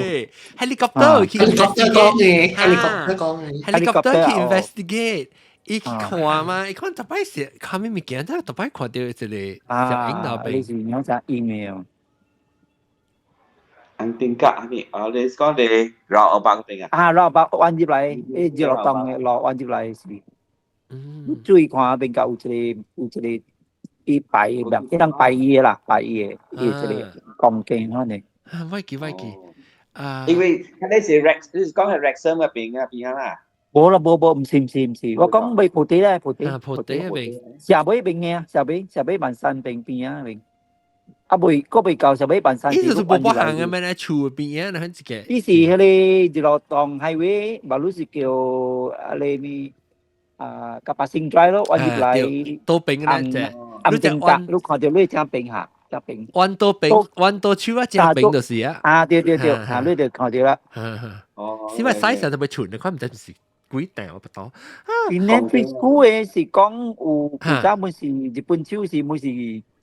，helicopter 去 helicopter 講嘅，helicopter 講嘅，helicopter 去 investigate，伊去看嘛，伊看逐擺是看啥物件，但逐擺看著一個小影頭邊。你是有啥 email？紅燈角啥物？啊，你講你繞白邊啊？啊，繞白彎入來，欸，日落洞的路彎入來是。你注意看邊角有一個有一個伊拜的人，伊人拜伊的啦，拜伊的，伊一個貢獻款的。啊，我記我記，啊，因為佢那是 Rex，你是講係 Wrexham 嗰邊啊邊啊啦？無啦，無無，毋是毋是毋是，我講袂菩提咧，菩提。啊，菩提嗰邊。社尾邊的啊，社尾社尾萬山邊邊啊邊。啊未，閣未到社尾萬山。伊就是無無行嘅咩咧？厝邊啊，那一個。伊是彼个日落洞 highway，嘛汝是叫啊個咩？啊，甲 passing drive 咯，彎入來。倒邊那隻。紅燈角，你看著你正邊下，正邊。彎倒邊，彎倒手啊，正邊就是啊。啊，對對對，啊，你就看著啦。哦。是咪 size 特別長？你看毋知是幾大我不懂。因咧最久的是講有，古早本是日本手是本是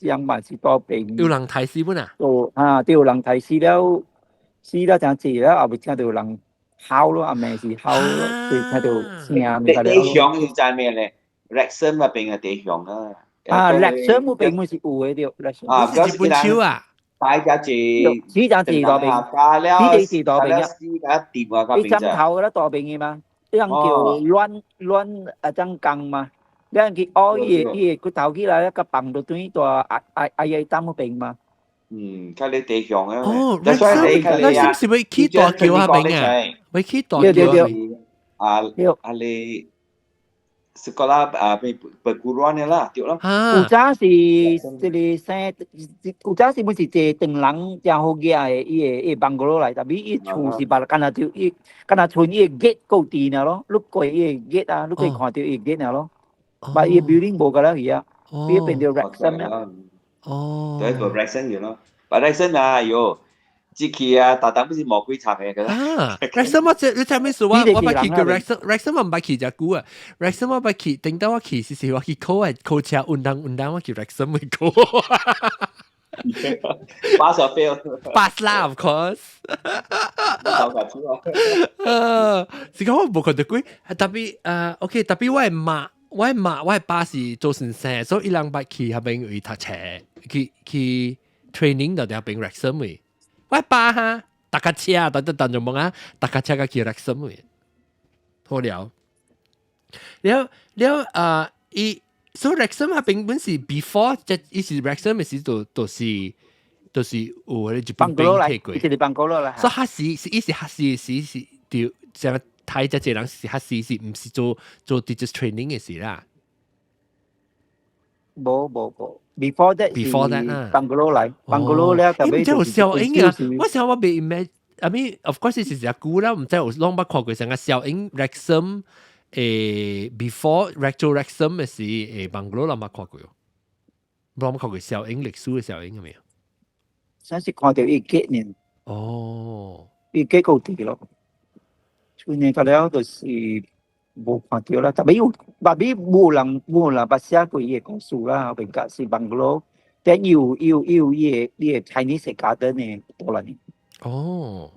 樣嘛是多邊。有人刣死本啊？哦，啊，對，有人刣死了，死了誠濟了，後尾聽著有人嚎咯，暗暝是嚎咯，對，聽著聲。地鄉是在咩咧？Wrexham 那邊嘅地鄉啊。啊，Wrexham 嗰邊本是有的對，Wrexham。啊，日本手啊。大家住，此陣是大邊，此地是大邊啊，伊針頭嗰大邊的嘛，伊人叫軟軟啊種工嘛，你人去挖伊個伊個骨頭起來，佮放落轉大阿阿阿爺擔嗰邊嘛。嗯，睇你地鄉啊。哦，Wrexham 是欲起大橋彼邊啊？欲起大橋啊？啊啊你。sekolah 啊，被perguruan 的啦，對咯。有早是這個生，有早是本是一個唐人誠好額的，伊個伊個 bungalow 來，但是伊厝是別敢若就伊，敢若賰伊個 gate 夠甜爾咯，你過伊個 gate 啊，你可以看著伊個 gate 爾咯。但伊 building 無甲了去啊，變變著 Wrexham 啦。哦。對，個 Wrexham 去咯，但 Wrexham 啊，喲。這去啊，逐當不是魔鬼插的。啊，Wrexham 我這你知咩事？我我捌去過 Wrexham，Wrexham 我毋捌去遮久啊。Wrexham 我捌去，頂到我去是是我去考的考車運動運動，我去 Wrexham 去考。 Pass or fail？ Pass 啦，of course。頭髮出啊！是講我無看著鬼，tapi 啊，OK， tapi 我的媽，我的爸是做先生，所以伊人捌去彼邊位讀冊，去 training 就佇彼邊 Wrexham 位。我的爸哈，踏跤車，逐逐就問啊，踏跤車佮去 Wrexham 位，好了。了了啊，伊所以 Wrexham 彼邊本是 before 即伊是 Wrexham 的時就是有彼個日本兵退過。伊是邦哥羅啦。所以彼時是伊是彼時是對，像睇這濟人是彼時是毋是做 teachers training 的時啦？無無無，before that before that 啊，邦哥羅來，邦哥羅了，伊毋知有效應啊！我想我袂 imagine，I mean of course 是誠久啦，毋知有攏捌看過啥個效應 Wrexham before 做 Wrexham 的時bungalow 攏捌看過，攏捌看過效應歷史的效應係咪啊？算是看著伊幾年。哦，伊幾個地咯，去年個了就是無看著啦，tapi 有，tapi 無人捌寫過伊的故事啦，變甲是 bungalow，但有伊的 Chinese garden 的多啦呢。哦，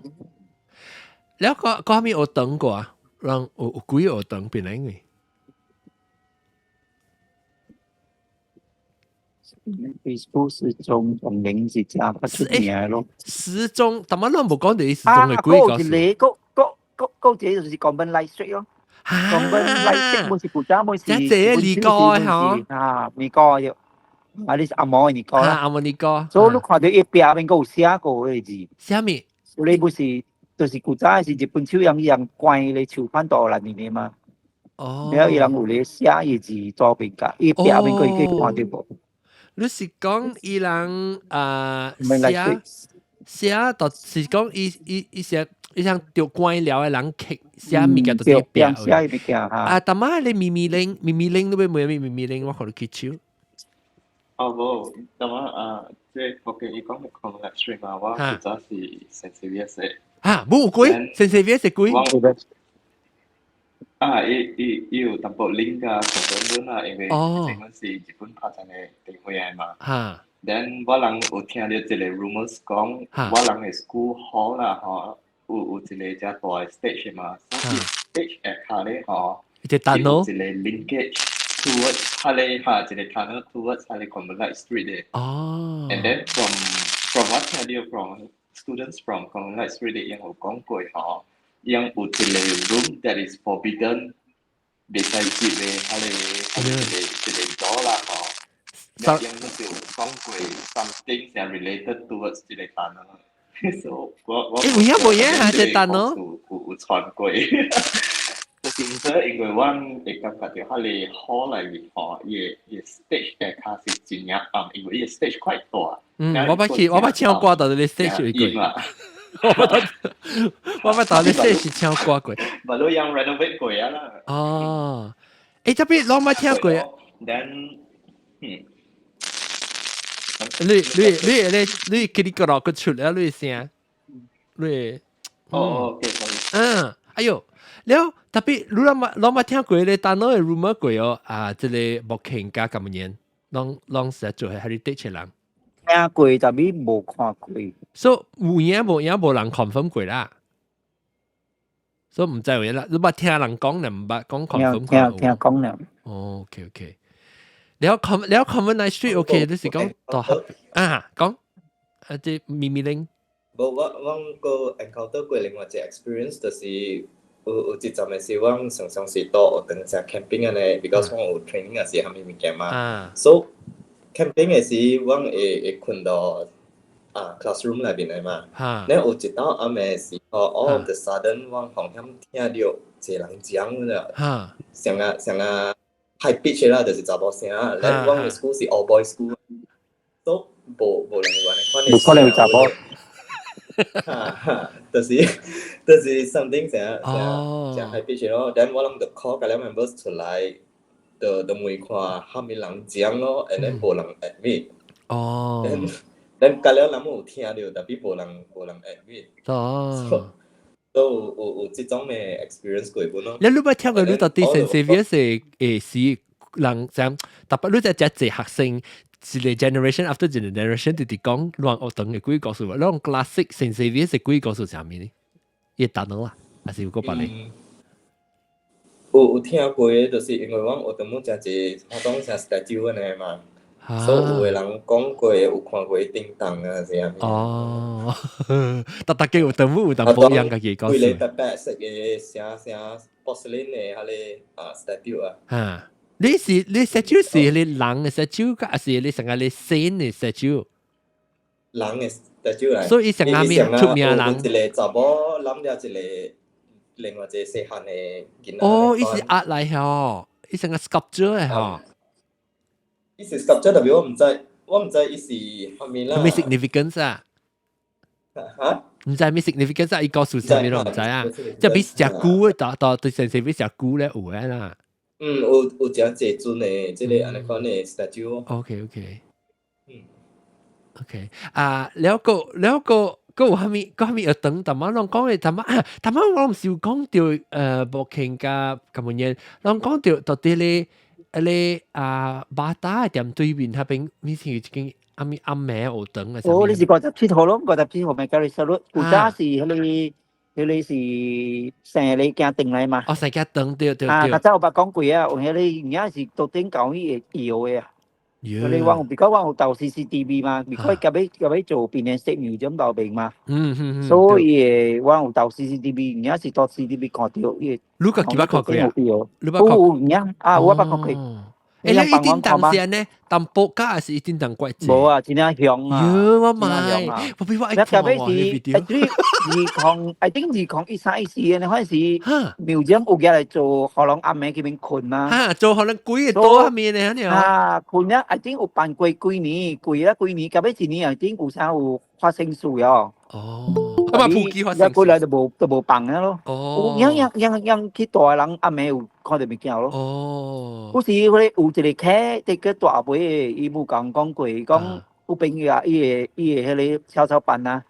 了個啥物學堂過啊？人有幾個學堂變來嘅？ Facebook 時鐘當然是誠較出名的咯。時鐘，但係咱無講到伊時鐘的幾個。一個，閣一個就是 Convent Light Street 咯。Convent Light Street 本是古早本是。這個二哥吼。啊，二哥對。啊，你是紅毛的二哥啦。紅毛二哥。所以你看著伊壁面閣有寫過彼個字。啥物？你不是，就是古早是日本手用用關咧樹款大爛的嘛？哦。了伊人有咧寫伊字左邊甲，伊壁面閣會看著無？你是講伊人啊寫寫，就是講伊寫伊像著官僚的人刻寫物件，就是壁。寫物件啊，但馬你咪咪玲咪咪玲，你欲問啥物咪咪玲？我看你舉手。哦無，但馬啊，這福建伊講的 Convent Street 嘛，我古早是 Saint Xavier 的。啊，無鬼，Saint Xavier 是鬼。啊，伊有淡薄 link 啊，同阮啦，因為以前阮是日本拍戰的地會來嘛。Then 我人有聽著一個 rumors 講，我人的 school hall 啦吼，有一個遮大的 stage 嘛，所以 stage 下跤咧吼，一個 tunnel，一個 linkage towards 彼个哈，一個 tunnel towards 彼个 Convent Light Street 的。哦。 And then from 我聽著 from students from Convent Light Street 的，𪜶有講過吼。𪜶有一個 room that is forbidden，袂使入的，彼個一個door 啦吼。𪜶攏是有講過 something 是 related towards 這個 tunnel。So 我欸，有影無影啊？這 tunnel 有傳過，就是毋知因為阮會感覺著彼个 hall 內面吼，伊的 stage 下跤是真正暗，因為伊的 stage quite 大。嗯，我捌去，我捌唱歌到這個 stage 過。我捌到你 stage 唱歌過。嘛都用 renovate 過啊啦。哦，欸，這邊攏捌聽過。 Then，你嘰哩咕嚕閣出了你聲，你。哦，OK，嗯，哎喲，了 tapi 你攏捌聽過咧，tunnel 的 rumor 過哦，啊，這個木慶加咁樣，攏是做 heritage 的人。聽過，tapi 無看過。所以有影無影無人 confirm 過啦。所以毋知有影啦，你捌聽人講，你毋捌講 confirm 聽聽講了。哦，OK OK。了 Convent Light Street OK，你是講大學啊？講啊，這咪咪玲。無，我閣 encounter 過另外一個 experience，就是有一陣的時，我常常是到學堂食 camping 按呢，because 我有 training 也是啥物物件嘛。So camping 的時，我會睏到啊 classroom 內面的嘛。咧有一晝暗的時候，all of the sudden 我好像聽著一個人講啦，像啊 high pitch 啦，就是查某聲。咧阮的 school 是 all boys school，都無人有按呢款的。無可能有查某。哈哈，就是 something 誠誠 high pitch 咯。then 我攏就 call 共 members 出來，就問看啥物人講咯，and then 無人 admit。Then 共了人有聽著，tapi 無人 admit。都有這種的 experience 過本咯。你捌聽過你到底 Saint Xavier 是是人像，特別你在遮濟學生，一個 generation after generation 直直講亂學堂的鬼故事，那種 classic Saint Xavier 是鬼故事啥物呢？伊達能啦，還是有個別個？有聽過的，就是因為阮學堂姆誠濟，我講成 statue 按呢嘛，所以有的人講過，有看過叮當啊，是啥物？哦，逐逐個有當有淡薄樣家己講。規個白白色的，啥啥 porcelain 的，彼個啊 statue 啊。哈，你是你 statue 是你人的 statue，還是你成個你仙的 statue？人的 statue 來。所以成個咩出名人？一個查某攬著一個。另外一個細漢的囡仔。哦，伊是壓來吼，伊成個 sculpture 的吼。伊是 sculpture，特別我毋知，我毋知伊是啥物啦。啥物 significance 啊？嚇？毋知咩 significance 啊？伊告訴啥物都毋知啊。即係比食菇的，到到對成成比食菇咧有的啦。嗯，有誠濟尊的，這個按呢款的 statue。 OK。OK 啊，了個了個。閣有啥物？閣啥物學堂？淡仔攏講的，淡仔啊，淡仔我毋是有講著無傾甲咁樣，攏講著到底咧，彼個啊馬達的店對面彼邊，咪是有一間啥物暗暝學堂啊？哦，你是57號咯，57號咪叫你收咯。古早是彼個是生你行轉來嘛？哦，生行轉對對對。啊，較早有捌講過啊，有彼個有影是桌頂舊伊會搖的啊。你我有，比較我有投 CCTV 嘛，比較夾欲做變成攝影這樓邊嘛，所以我有投 CCTV，有影是投 CCTV 看著伊。你家己捌看過啊？你捌看過？有影啊，我捌看過。欸，你一定當時呢？淡薄甲還是一定當怪濟？無啊，真正凶啊！喲，我買，我比我愛看喎。是，20，I think 2013、14的，反正是廟長有舉來做，予人暗暝去邊睏嘛。哈，做予人鬼個桌下面的，爾啊，睏了，I think 有辦過幾年，過了幾年，到尾一年 I think 有啥有發生事哦。哦，啊嘛，普及發生。過來就無放了咯。哦。有影影影去大人暗暝有看著物件咯。哦。有時彼個有一個客，佇個大尾的，伊有共講過，講有朋友啊，伊的彼個蹺蹺板啊，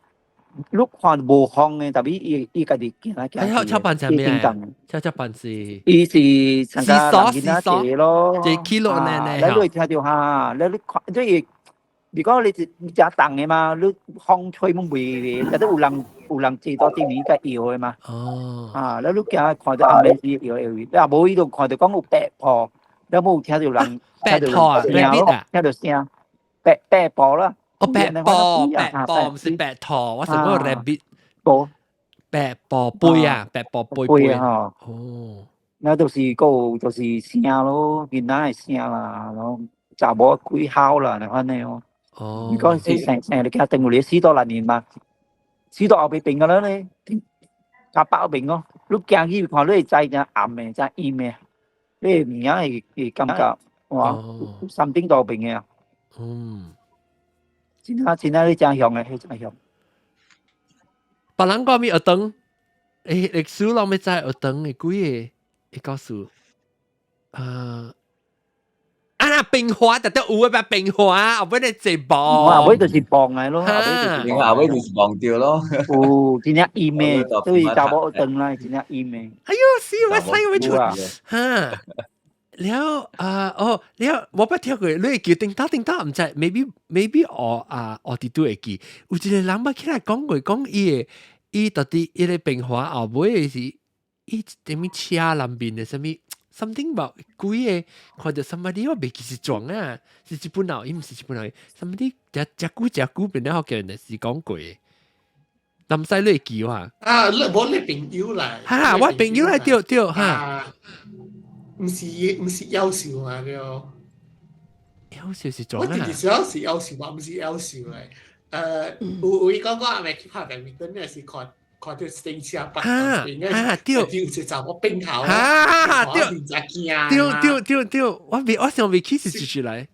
你看無風的，但是伊家己行來行去。蹺蹺板是啥物？蹺蹺板是。伊是參加人囡仔坐咯，坐起落呢呢。你會聽著哈，你看，這如果你是誠重的嘛，你風吹攏袂，覺得有人坐到頂面共搖的嘛。哦。啊，你行看著暗暝時搖搖，你若無伊就看著講有白泡，你無聽著人白兔啊，聲咯，聽著聲，白白布啦。哦，白布白布，毋是白兔，我想講 rabbit。無。白布背啊，白布背背啊。哦。那就是閣有就是聲咯，囡仔的聲啦，然後查某鬼吼啦，那款的哦。哦，你講是成成日行轉有咧死多六年嘛，死到後壁變個了咧，較北邊哦，你行去看，你會知誠暗的，誠陰的，你會物件會感覺哇，三頂多邊的啊。真正真正你誠凶的，彼誠凶。別人講咩學堂？欸，歷史攏欲知學堂的幾个會告訴啊。啊！冰花特得有啊，冰花後尾你坐磅，後尾就是磅來咯，後尾就是磅掉咯。有真正陰的，對查某轉來真正陰的。哎喲，死我使我出哈！了啊哦，了我捌聽過，你會記叮當叮當，毋知 maybe 我啊我佇都會記，有一個人捌起來講過，講伊的伊到底伊個冰花後尾是伊踮物車內面的啥物？something about 鬼个看著 somebody 我袂記是撞啊，是日本佬，伊毋是日本佬，somebody 食食久食久變了好叫人是講過的，南西你會記哇？啊，你無你朋友來，哈，我朋友來對對哈，毋是夭壽嘛對。夭壽是撞啊？我直直想是夭壽嘛，毋是夭壽來。有伊講講阿妹去拍badminton 那是看。看著電車北哈對，有一查某變頭，哈對，對對對對，我未我想未起是出來，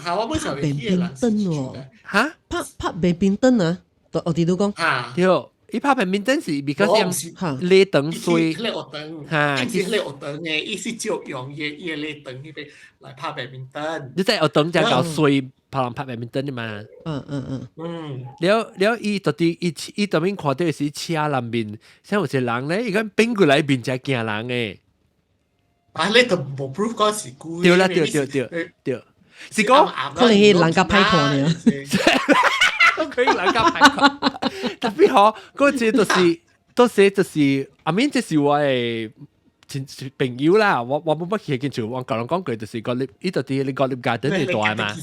嚇我本想未起白冰燈哦，哈拍白冰燈啊，我哋都講，對，伊拍白冰燈是 because 鋁燈水，哈，伊是鋁學燈的，伊是照用伊伊鋁燈彼邊來拍白冰燈。你在學燈就搞水。拍人拍白面燈的嘛？了了，伊到底伊伊當面看著是車內面，像有一個人咧，伊講變過來面才驚人的。啊！你都無 proof 講是鬼。對啦，對對對對，是講可能係人家歹看呢。可以人家歹看，特別好，嗰個就是到時就是阿面，這是我的朋友啦，我冇乜去見住，我舊人講句就是個你，呢度啲你個你 garden 你大嘛。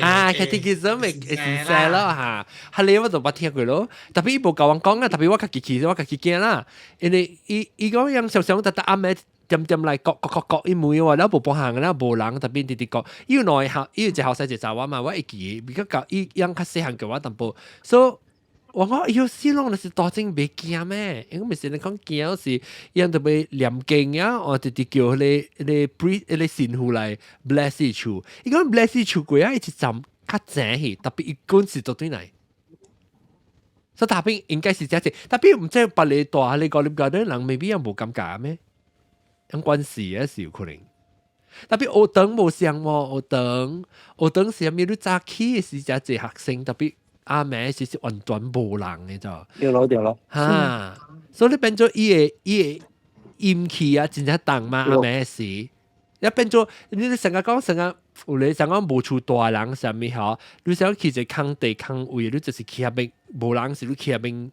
啊，catechism 會先生咯嚇，係你我就捌聽過咯。特別伊無教我講啊，特別我家己去，我家己驚啦。因為伊伊講樣常常特特暗暝點點來國國國國伊問我，了無幫行了無人特別直直講，伊有兩個校，伊有一個後生一個查某嘛，我會記，比較教伊樣較細漢過我淡薄，所以我講哎喲，死攏若是大正袂驚咩？因為毋是你講驚是，伊樣特別念經啊，或直直叫彼個彼個 priest 彼個神父來 bless 伊厝。伊講 bless 伊厝過啊，伊一站較正去，特別伊滾是做對來。所以特別應該是這隻，特別毋知別個大你個你個啲人未必也無感覺咩？有關事啊是有可能。特別學堂無相喎，學堂學堂是啥物？你早起是誠濟學生，特別暗暝是完全無人的咋。對咯對咯。哈，所以你變做伊個陰氣啊，真正重嘛暗暝時，一變做你成日講成日有咧成講無厝大人啥物吼，你想去一個空地空位，你就是去遐邊無人時，你去遐邊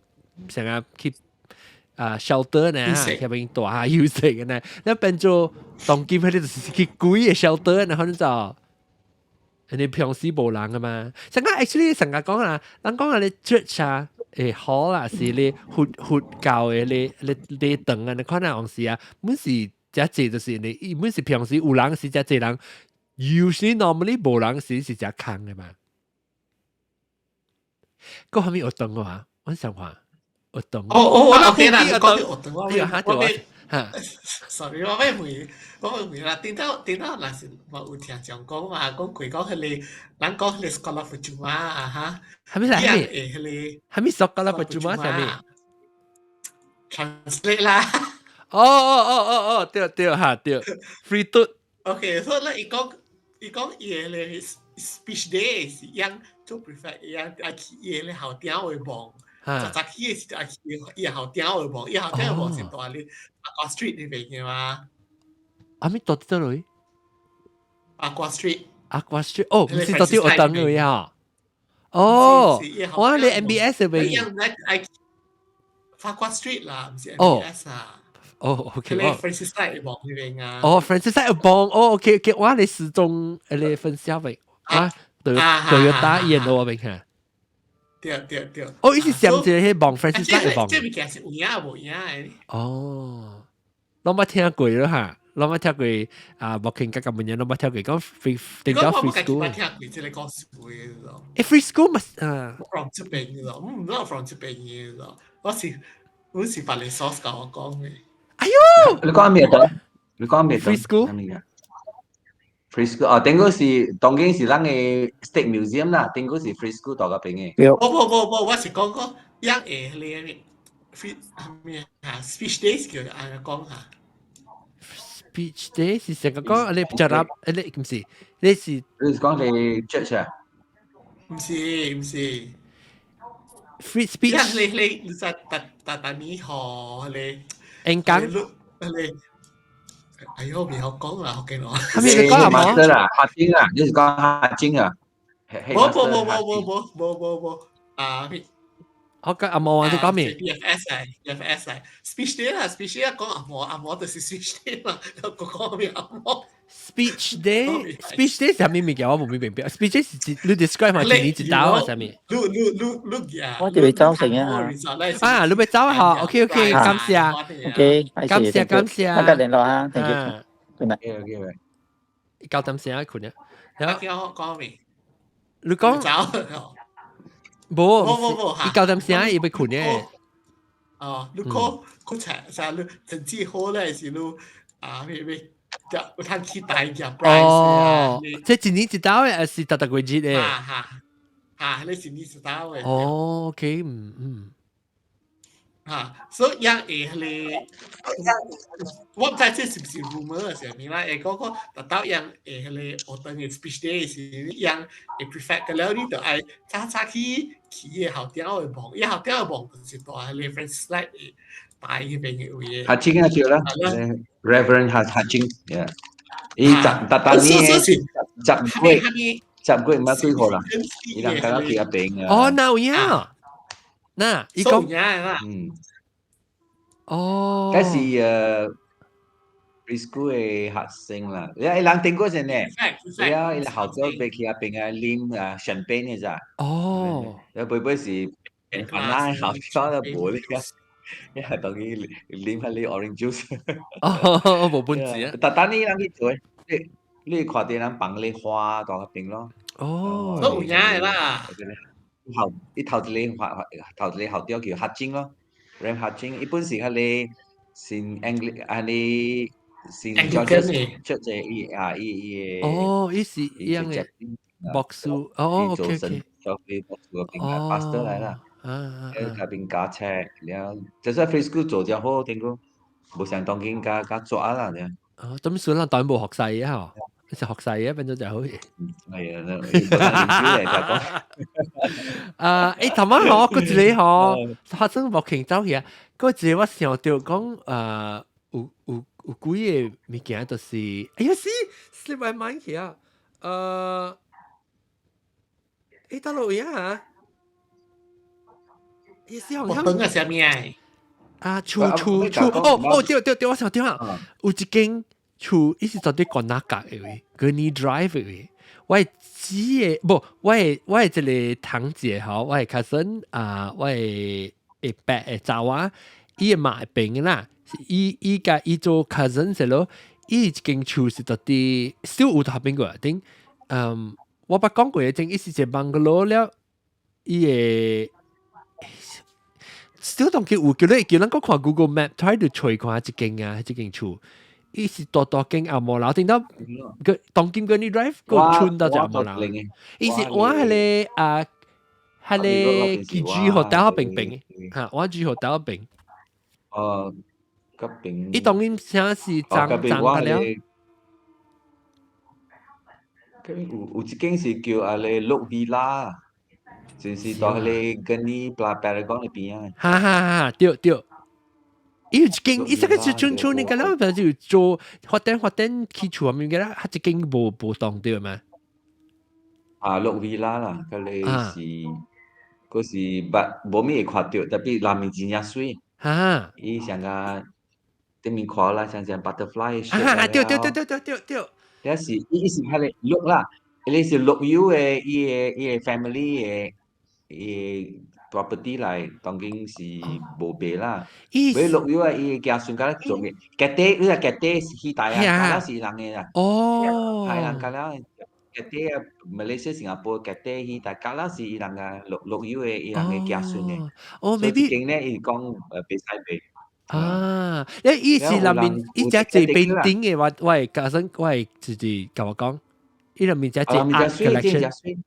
成日去啊 shelter 呢，去遐邊住下休息嘅呢，你變做當今彼個就是去鬼嘅 shelter 呢，可能就。你平時無人噶嘛？成個 actually 成個講啊，人講啊，你 church 啊，好啦，是你佛教的你你堂啊，你看那往時啊，本是遮濟就是你，本是平時有人是遮濟人，usually normally 無人時是遮空的嘛。閣後面學堂啊，我想看學堂。哦哦，我 OK 啦，你講學堂，我我哈，sorry，我欲問，我欲問啦，頂到頂到，若是嘛有聽講講嘛，講過講彼個，人講彼個 sekolah percuma 啊哈，係咪嚟？係彼個，係咪 sekolah percuma 啥物？translate 啦。哦哦哦哦哦，對對哈對，free 嘟。 OK，所以咧，伊講伊講伊個咧 speech day 是樣做 prefect 樣愛去伊個咧校長會望。早早起的時愛去伊校長會望，伊校長會望是蹛咧 Farquhar Street 那邊的嘛。啊咪蹛佗落？ Farquhar Street。 Farquhar Street，哦，毋是蹛佇學堂位啊。哦，我你 MBS 邊。愛 Farquhar Street 啦，毋是 MBS 啊。哦，OK。你 Francis Light 望那邊啊。哦，Francis Light 望，哦，OK OK，我你始終你分享位啊，對對，打演我邊看。對對對。哦，伊是上一個彼望 Francis Light 望。這物件是有影無影的。哦，攏捌聽過咯哈，攏捌聽過啊，目前甲咁樣攏捌聽過講 free 定叫 free school。我捌聽過這個故事的。欸，free school 嘛啊。 from 這邊的，唔知 from 這邊的，我是別個 source 共我講的。哎喲！你講咩的？你講咩？free school。 free school 哦，頂個是當然是咱的 State Museum 啦，頂個是 free school 大個邊的。無無無無，我是講講樣會咧 free 咩啊？speech days 叫按呢講哈。 speech day 是成個講你就立，你毋是，你是你是講你 church 啊？毋是毋是。 free speech。你你你在達達達你好你。演講。你。哎喲，袂曉講啦，福建話。係咪你講啊？冇啦，客丁啊，你是講客丁啊？無無無無無無無無啊！我講阿毛啊，你講咩？BFS 啊，BFS 啊，speech day 啦，speech day 講阿毛，阿毛就是 speech day 嘛，個講咩阿毛？speech day，speech day 是啥物物件？我無明白。speech day 是你 describe 嘛？一年一道啊，啥物？你你你你啊！我就會走成啊！啊，你欲走啊？OK OK，感謝。 OK，感謝感謝。大家聯絡啊，thank you。 OK OK。 9點聲困啊！聽我講未？你講。走。無無無無，伊9點聲伊欲困嘅。哦，你考考冊啥？你成績好咧，是你啊咩咩？有通去大嘅 prize 哦，這一年一道的，還是逐逐個月的？哈哈，哈，你一年一道的。哦，OK，嗯嗯。哈，所以樣會彼個，我毋知這是毋是 rumor 啥物啦，會講講達到樣會彼個學堂的 speech day 是樣會 prefect 個了，你就愛早早去去伊個校長會望，伊校長會望就是蹛彼個 Francis Light 大彼邊的位。客丁啊，對啦，Reverend 客客丁，yeah，伊十達達年10月10月毋捌幾號啦，伊人敢若去遐邊啊。哦，那有影，那伊講，嗯，哦，嗰是preschool 嘅學生啦，你人頂過先呢？你啊，伊後早被去阿邊啊啉啊香檳嘅咋？哦，你背背是本來後早就無咧，你係當佢啉下你 orange juice。哦，無本錢啊！但等你人去做，你看到人放你花到嗰邊咯。哦，都有影的啦。後伊頭一個頭一個校長叫哈金咯，Ram 哈金，伊本是彼個新 Angli 啊你新 George 出者伊啊伊伊個。哦，伊是一樣嘅牧師，哦，OK OK。做牧師嗰邊 pastor 來啦，啊，嗰邊教冊，了，就算 free school 做就好，聽講無像當今較較抓啦，這。哦，咁算啦，當然無學細啊，嗬，你是學細啊，變咗就好。係啊，你就講。啊，誒，頭先我嗰一個嗬，發生無傾走去啊，嗰一個我想到講，有幾個物件就是，哎呀死，slip my mind 去啊，誒，倒落位啊？伊是好像。我啥物啊？啊，厝厝厝，哦哦，對對對，我想到啊，有一間厝，伊是在佇關那角的位，Gurney Drive 的位。我的姊個，無，我的這個堂姐吼，我的 cousin 啊，我的會伯的查某，伊的媽會啦，伊佮伊做 cousin 是咯，伊一間厝是在佇小有頭邊個頂，嗯，我捌講過的陣，伊是一個 bungalow 了，伊的。小當佢有叫你叫咱閣看 Google Map，try to 揣看一間啊，一間厝，伊是大大間紅毛樓，頂到個當今 Gurney Drive 個村到隻紅毛樓，伊是我彼個啊，彼個 G Hotel 邊邊，嚇，我 G Hotel 邊。哦，嗰邊。伊當今啥是髒髒了？嗰邊有一間是叫阿個 Look Villa。就是到彼個 Gurney Paragon 那邊啊。哈哈哈，對對。伊有一間，伊這個是村村你個啦，就做發展發展起厝啊，物件啦，佢一間無當對嗎？啊，Look Villa 啦，嗰個是，嗰是捌無咩會看著，特別內面真正媠。哈！伊像個頂面看啦，像像 butterfly 啊哈！對對對對對對對。這是伊是彼個鹿啦，伊是鹿友的，伊的 family 的。伊 property 來當今是無賣啦。買鹿友啊，伊的子孫敢若做嘅，家底你啊家底是彼代啊，敢若是人的啦。哦。係人敢若家底啊，馬來西亞、新加坡家底彼代，敢若是伊人個鹿鹿友的伊人的子孫的。哦，maybe。所以咧，伊講袂使賣。啊！伊是內面伊只坐邊頂的，我會加上我會就是共我講，伊內面只坐 art collection。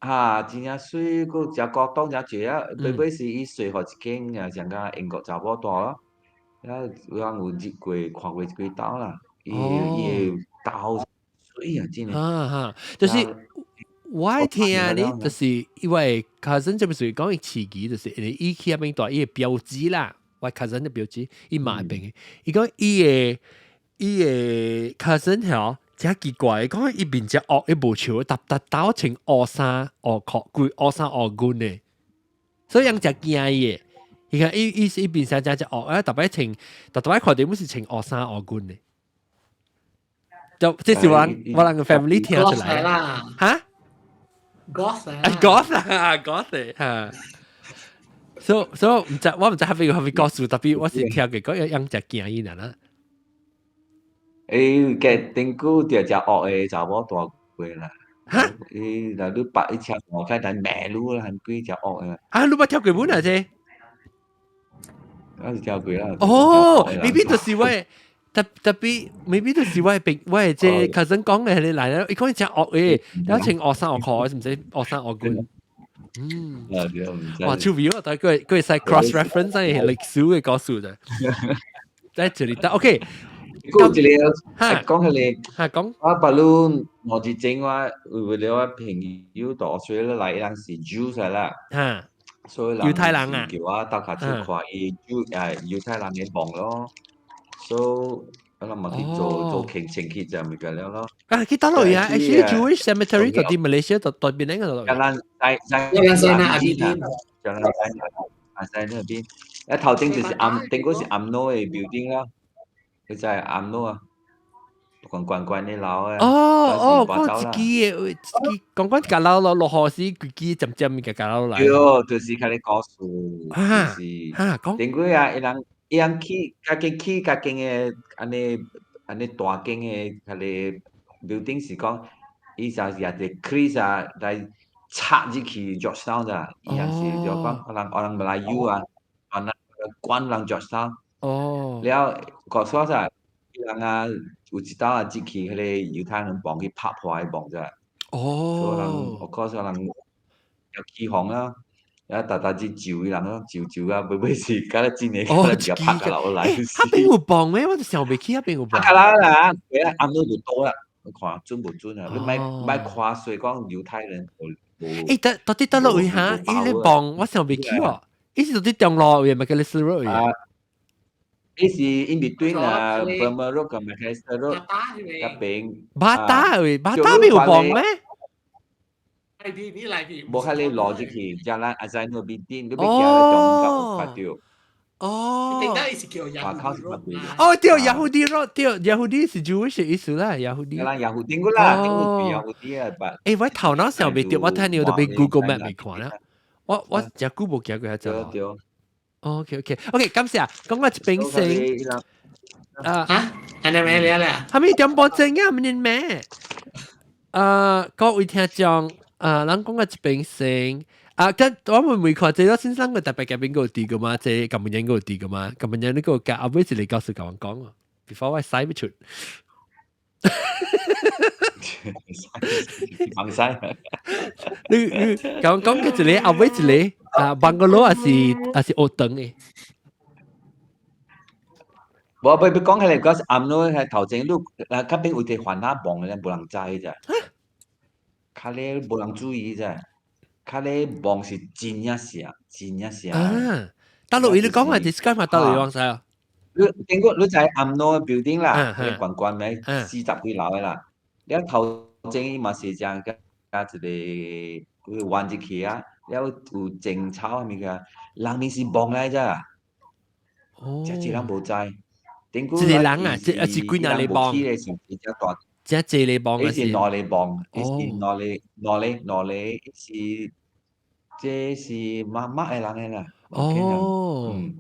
啊，真正媠，閣誠高檔誠濟啊！尾尾是伊稅予一間啊，像個英國查某住咯。啊，有人有入過看過幾兜啦，伊伊會兜媠啊，真的。啊哈，就是我聽呢，就是因為 cousin 這邊屬於講伊飼雞，就是因為伊去彼邊蹛伊的標誌啦，我 cousin 的表姊，伊媽邊的，伊講伊的 cousin 吼。真奇怪，講伊面只惡，伊無笑，逐逐兜穿烏衫烏褲，規烏衫烏軍的，所以人誠驚伊的。伊講伊面生真只惡啊，逐擺穿，逐擺看到是穿烏衫烏軍的。就這是我人個 family 聽出來啦。哈？Goth 啊？Goth 啊，Goth 嚇。所以毋知我毋知係咪係咪告訴，特別我是聽過講人誠驚伊啦。伊嘅頂久就誠惡的查某蹛過啦。哈？伊若你白一車路開但罵你啦，很鬼誠惡的。啊，你捌聽過本啊？這？我是聽過啦。哦，maybe 就是我特別，maybe 就是我的我的這 cousin 講的彼個來啦，伊講伊誠惡的，了穿烏衫烏褲，是毋是烏衫烏軍？嗯，哇，趣味啊！但係佢會使 cross reference 係歷史嘅故事啫。在這裡，但 OK。講一個，講彼個，哈講。我把你我之前我為了我朋友到 Australia 來，伊人是 Jews 來啦。所以猶太人啊。叫我鬥較去看伊猶猶太人的墓咯。所以我嘛去做做親戚去就物件了咯。啊，去佗落啊？Actually Jewish cemetery 到佇馬來西亞到邊個度？ Jalan 在 Jalan Zainal Abidin。 Jalan 阿西那邊，啊頭前就是暗，頂個是 UMNO 的 building 啦，佢就係 UMNO 啊，懸懸懸的樓啊。哦哦，講一支的，一支講講架樓落落雨時，規支漸漸嘅架樓來。對，就是較咧故事，就是哈講。頂過啊，伊人伊人起，家己起家間的按呢按呢大間的較咧 building 是講，伊就是也是 Chris 啊來插入去 Georgetown 咋，伊也是就講人人馬來語啊，啊那管人 Georgetown。了，告訴我啥？伊人啊，有一道啊，入去彼個猶太人墓去拍破彼墓咋。所以人，of course 人要起哄啦，啊，逐逐日咒伊人咯，咒咒啊，尾尾是敢若真的，敢若就拍甲落來。彼邊有墓咩？我就想袂起彼邊有墓。拍啦啦，佢啊暗暝就倒啦，你看準無準啊？你莫莫誇說講猶太人無無。欸，到到底佗落位哈？伊咧墓我想袂起哦。伊是到底中路位，Macalister Road 位。伊是 in between 啊，Burma Road 佮 Macalister Road 嗰邊。巴打位，巴打邊有墓咩？無較你路入去，Jalan Zainal Abidin，你欲行咧中間有看著。哦。外口是較袂。哦，對，Yahudi Road，對，Yahudi 是 Jewish 意思啦，Yahudi。啦，Yahudi 個啦，頂個是 Yahudi 啊，but。欸，我頭腦想袂著，我睇你有特別 Google Map 未看啦。我我誠久無行過遐隻。對對。 OK，OK，OK，感謝。講我一邊先。啊？按呢咩了啦？係咪點半鐘啊？唔認咩？啊，各位聽眾，啊，咱講我一邊先。啊，跟我會唔會看這個先生個特別嘉賓個有佇個嘛？這個咁樣個有佇個嘛？咁樣你個夾後尾一個告訴共我講啊，before 我使不出。放使。你你講講嘅一個後尾一個啊，bungalow 還是還是學堂的？無，欲欲講起來，講是暗暝係頭前，你啊，較邊有一個番仔墓的，無人知咋。較咧無人注意咋。較咧墓是真正聖，真正聖。啊，大陸你講話 describe 下大陸往使啊？你頂個你知 UMNO building 啦，彼懸懸的四十幾樓的啦。了頭前伊嘛是這樣加一個彎入去啊，了有種草啥物件，人面是墓來咋？哦，誠濟人無知。一個人啊，這是幾若個墓？這一個墓伊是兩個墓，伊是兩個兩個兩個，伊是這是媽媽的人的啦。哦，嗯，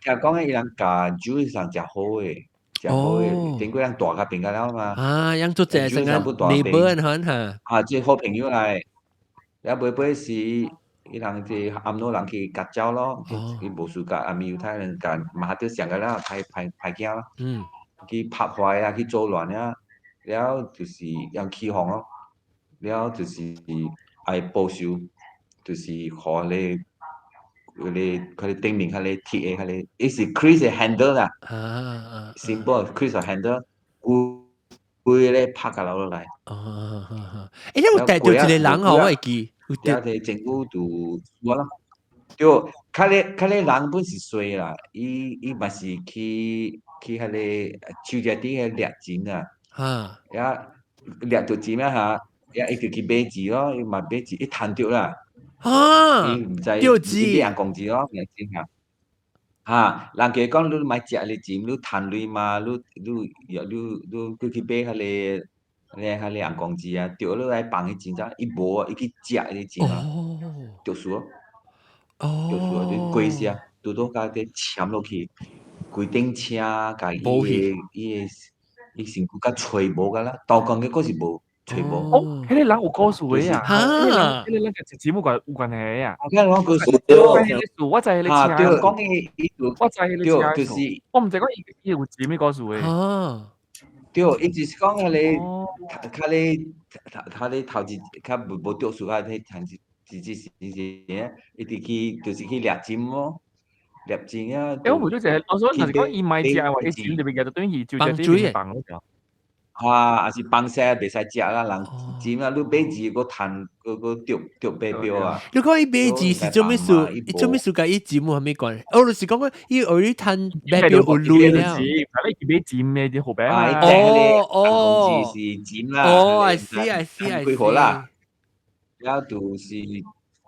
聽講伊人共 Jew 人誠好的，誠好的，頂過人大較變較了嘛。啊，樣做這成個 neighbor 很哈。啊，這好朋友來，了尾尾是伊人這 UMNO 人去割走咯，伊無輸共阿猶太人共馬哈上個了，歹歹歹囝咯。去拍壞啊，去做亂啊，了就是用起哄咯，了就是愛報仇，就是予彼個彼個彼個頂面彼個鐵的彼個，伊是 Chris 的 handle 啦，symbol Chris 的 handle，規規个拍甲落落來。哦，欸，你有帶著一個人哦，我會記。了個政府就我咯，對，較咧較咧人本是衰啦，伊伊嘛是去去彼個樹只頂個掠錢啊，啊，掠著錢啊哈，啊伊就去買字咯，伊嘛買字，伊趁著啦，啊，伊毋知伊買紅公字咯，掠錢啊，哈，人家講你莫食你錢，你趁鐳嘛，你你你你你去買彼個。咧，彼個紅公字啊，著你來放彼錢怎？伊無啊，伊去食彼錢啊，著輸咯，著輸啊，就過死啊，拄拄共佇潛落去，規頂車共伊的伊的伊身軀共揣無甲啦，刀光結果是無揣無。哦，彼個人有故事的啊，彼個人彼個人佮錢有關有關係啊。我講故事，我知彼個車，對，講伊伊我知彼個車，就是我毋知講伊伊有錢咩故事的。哦。對，伊就是講彼個，較咧，較咧頭一較無無著數啊，彼趁一一一時時，一直去就是去掠錢咯，掠錢啊。欸，我無做這個，我說若是講伊莫食的話，伊錢就變就等於就這啲放咯。啊，也是放生袂使食啦，人錢啊，你買字閣趁，閣閣著著買票啊。你講伊買字是做咩事？伊做咩事？佮伊錢有啥物關係？哦，就是講伊學你趁買票有鐳了。反正伊買錢的啲貨幣啊。哦哦，是錢啦。哦，I see I see I see。幾好啦？了就是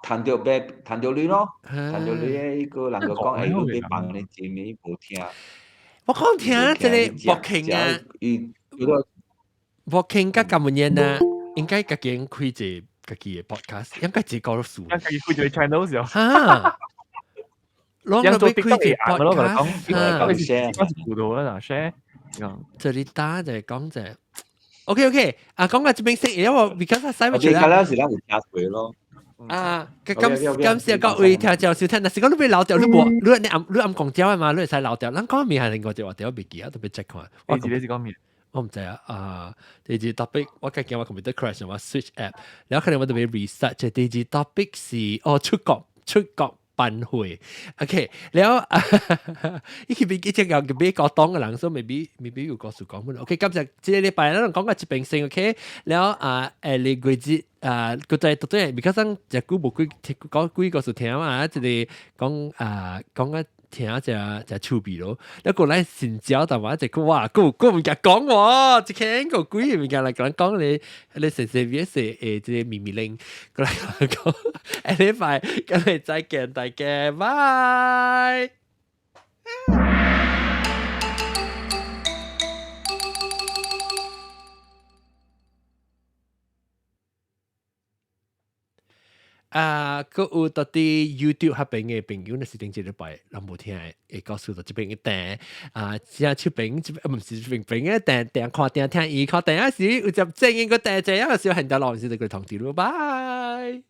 趁著買趁著鐳咯，趁著鐳的伊個人就講，欸，你欲放咧錢，伊無聽。我講聽這個博慶啊，伊博慶佮甘文燕啊，應該家己開一個家己的 podcast，應該一個數。應該開一個 channel 時候。哈，攏做欲開一個 podcast，講是輔導啦，share。這裡打就講者。OK OK，啊，講到這邊先，因為 because 我使我哋嗰陣時咱有聽過咯。啊，感感謝各位聽眾收聽。若是講你欲留著，你無你你暗你暗講鳥嘛，你會使留著。咱講面係另外一個話題，我袂記啊，特別 check 看。我記得是講面，我毋知啊。啊，第二 topic 我家驚我 computer crash，我 switch app，然後可能我特別 research。第二 topic 是哦出國出國辦會，OK，然後伊去邊一隻個美國黨嘅人，所以 maybe maybe 有故事講本。OK，今日這個禮拜咱講個一邊先，OK，然後啊，下個月節啊，個在到底，比較上隻久無幾講幾個事聽嘛，一個講啊講個聽只只趣味咯。一個來新招，但係一個哇，個個物件講喎，一聽個鬼物件來講講你你細細別細誒，這個秘密令過來講，下禮拜今日再見大家，拜。啊，閣有到佇 YouTube 彼邊的朋友，若是頂一禮拜攏無聽的，會告訴到這邊的訂啊，正出邊這邊毋是這邊邊的訂訂看訂聽伊看訂時有只正經個訂這樣時候，很多老師就過通知咯，拜。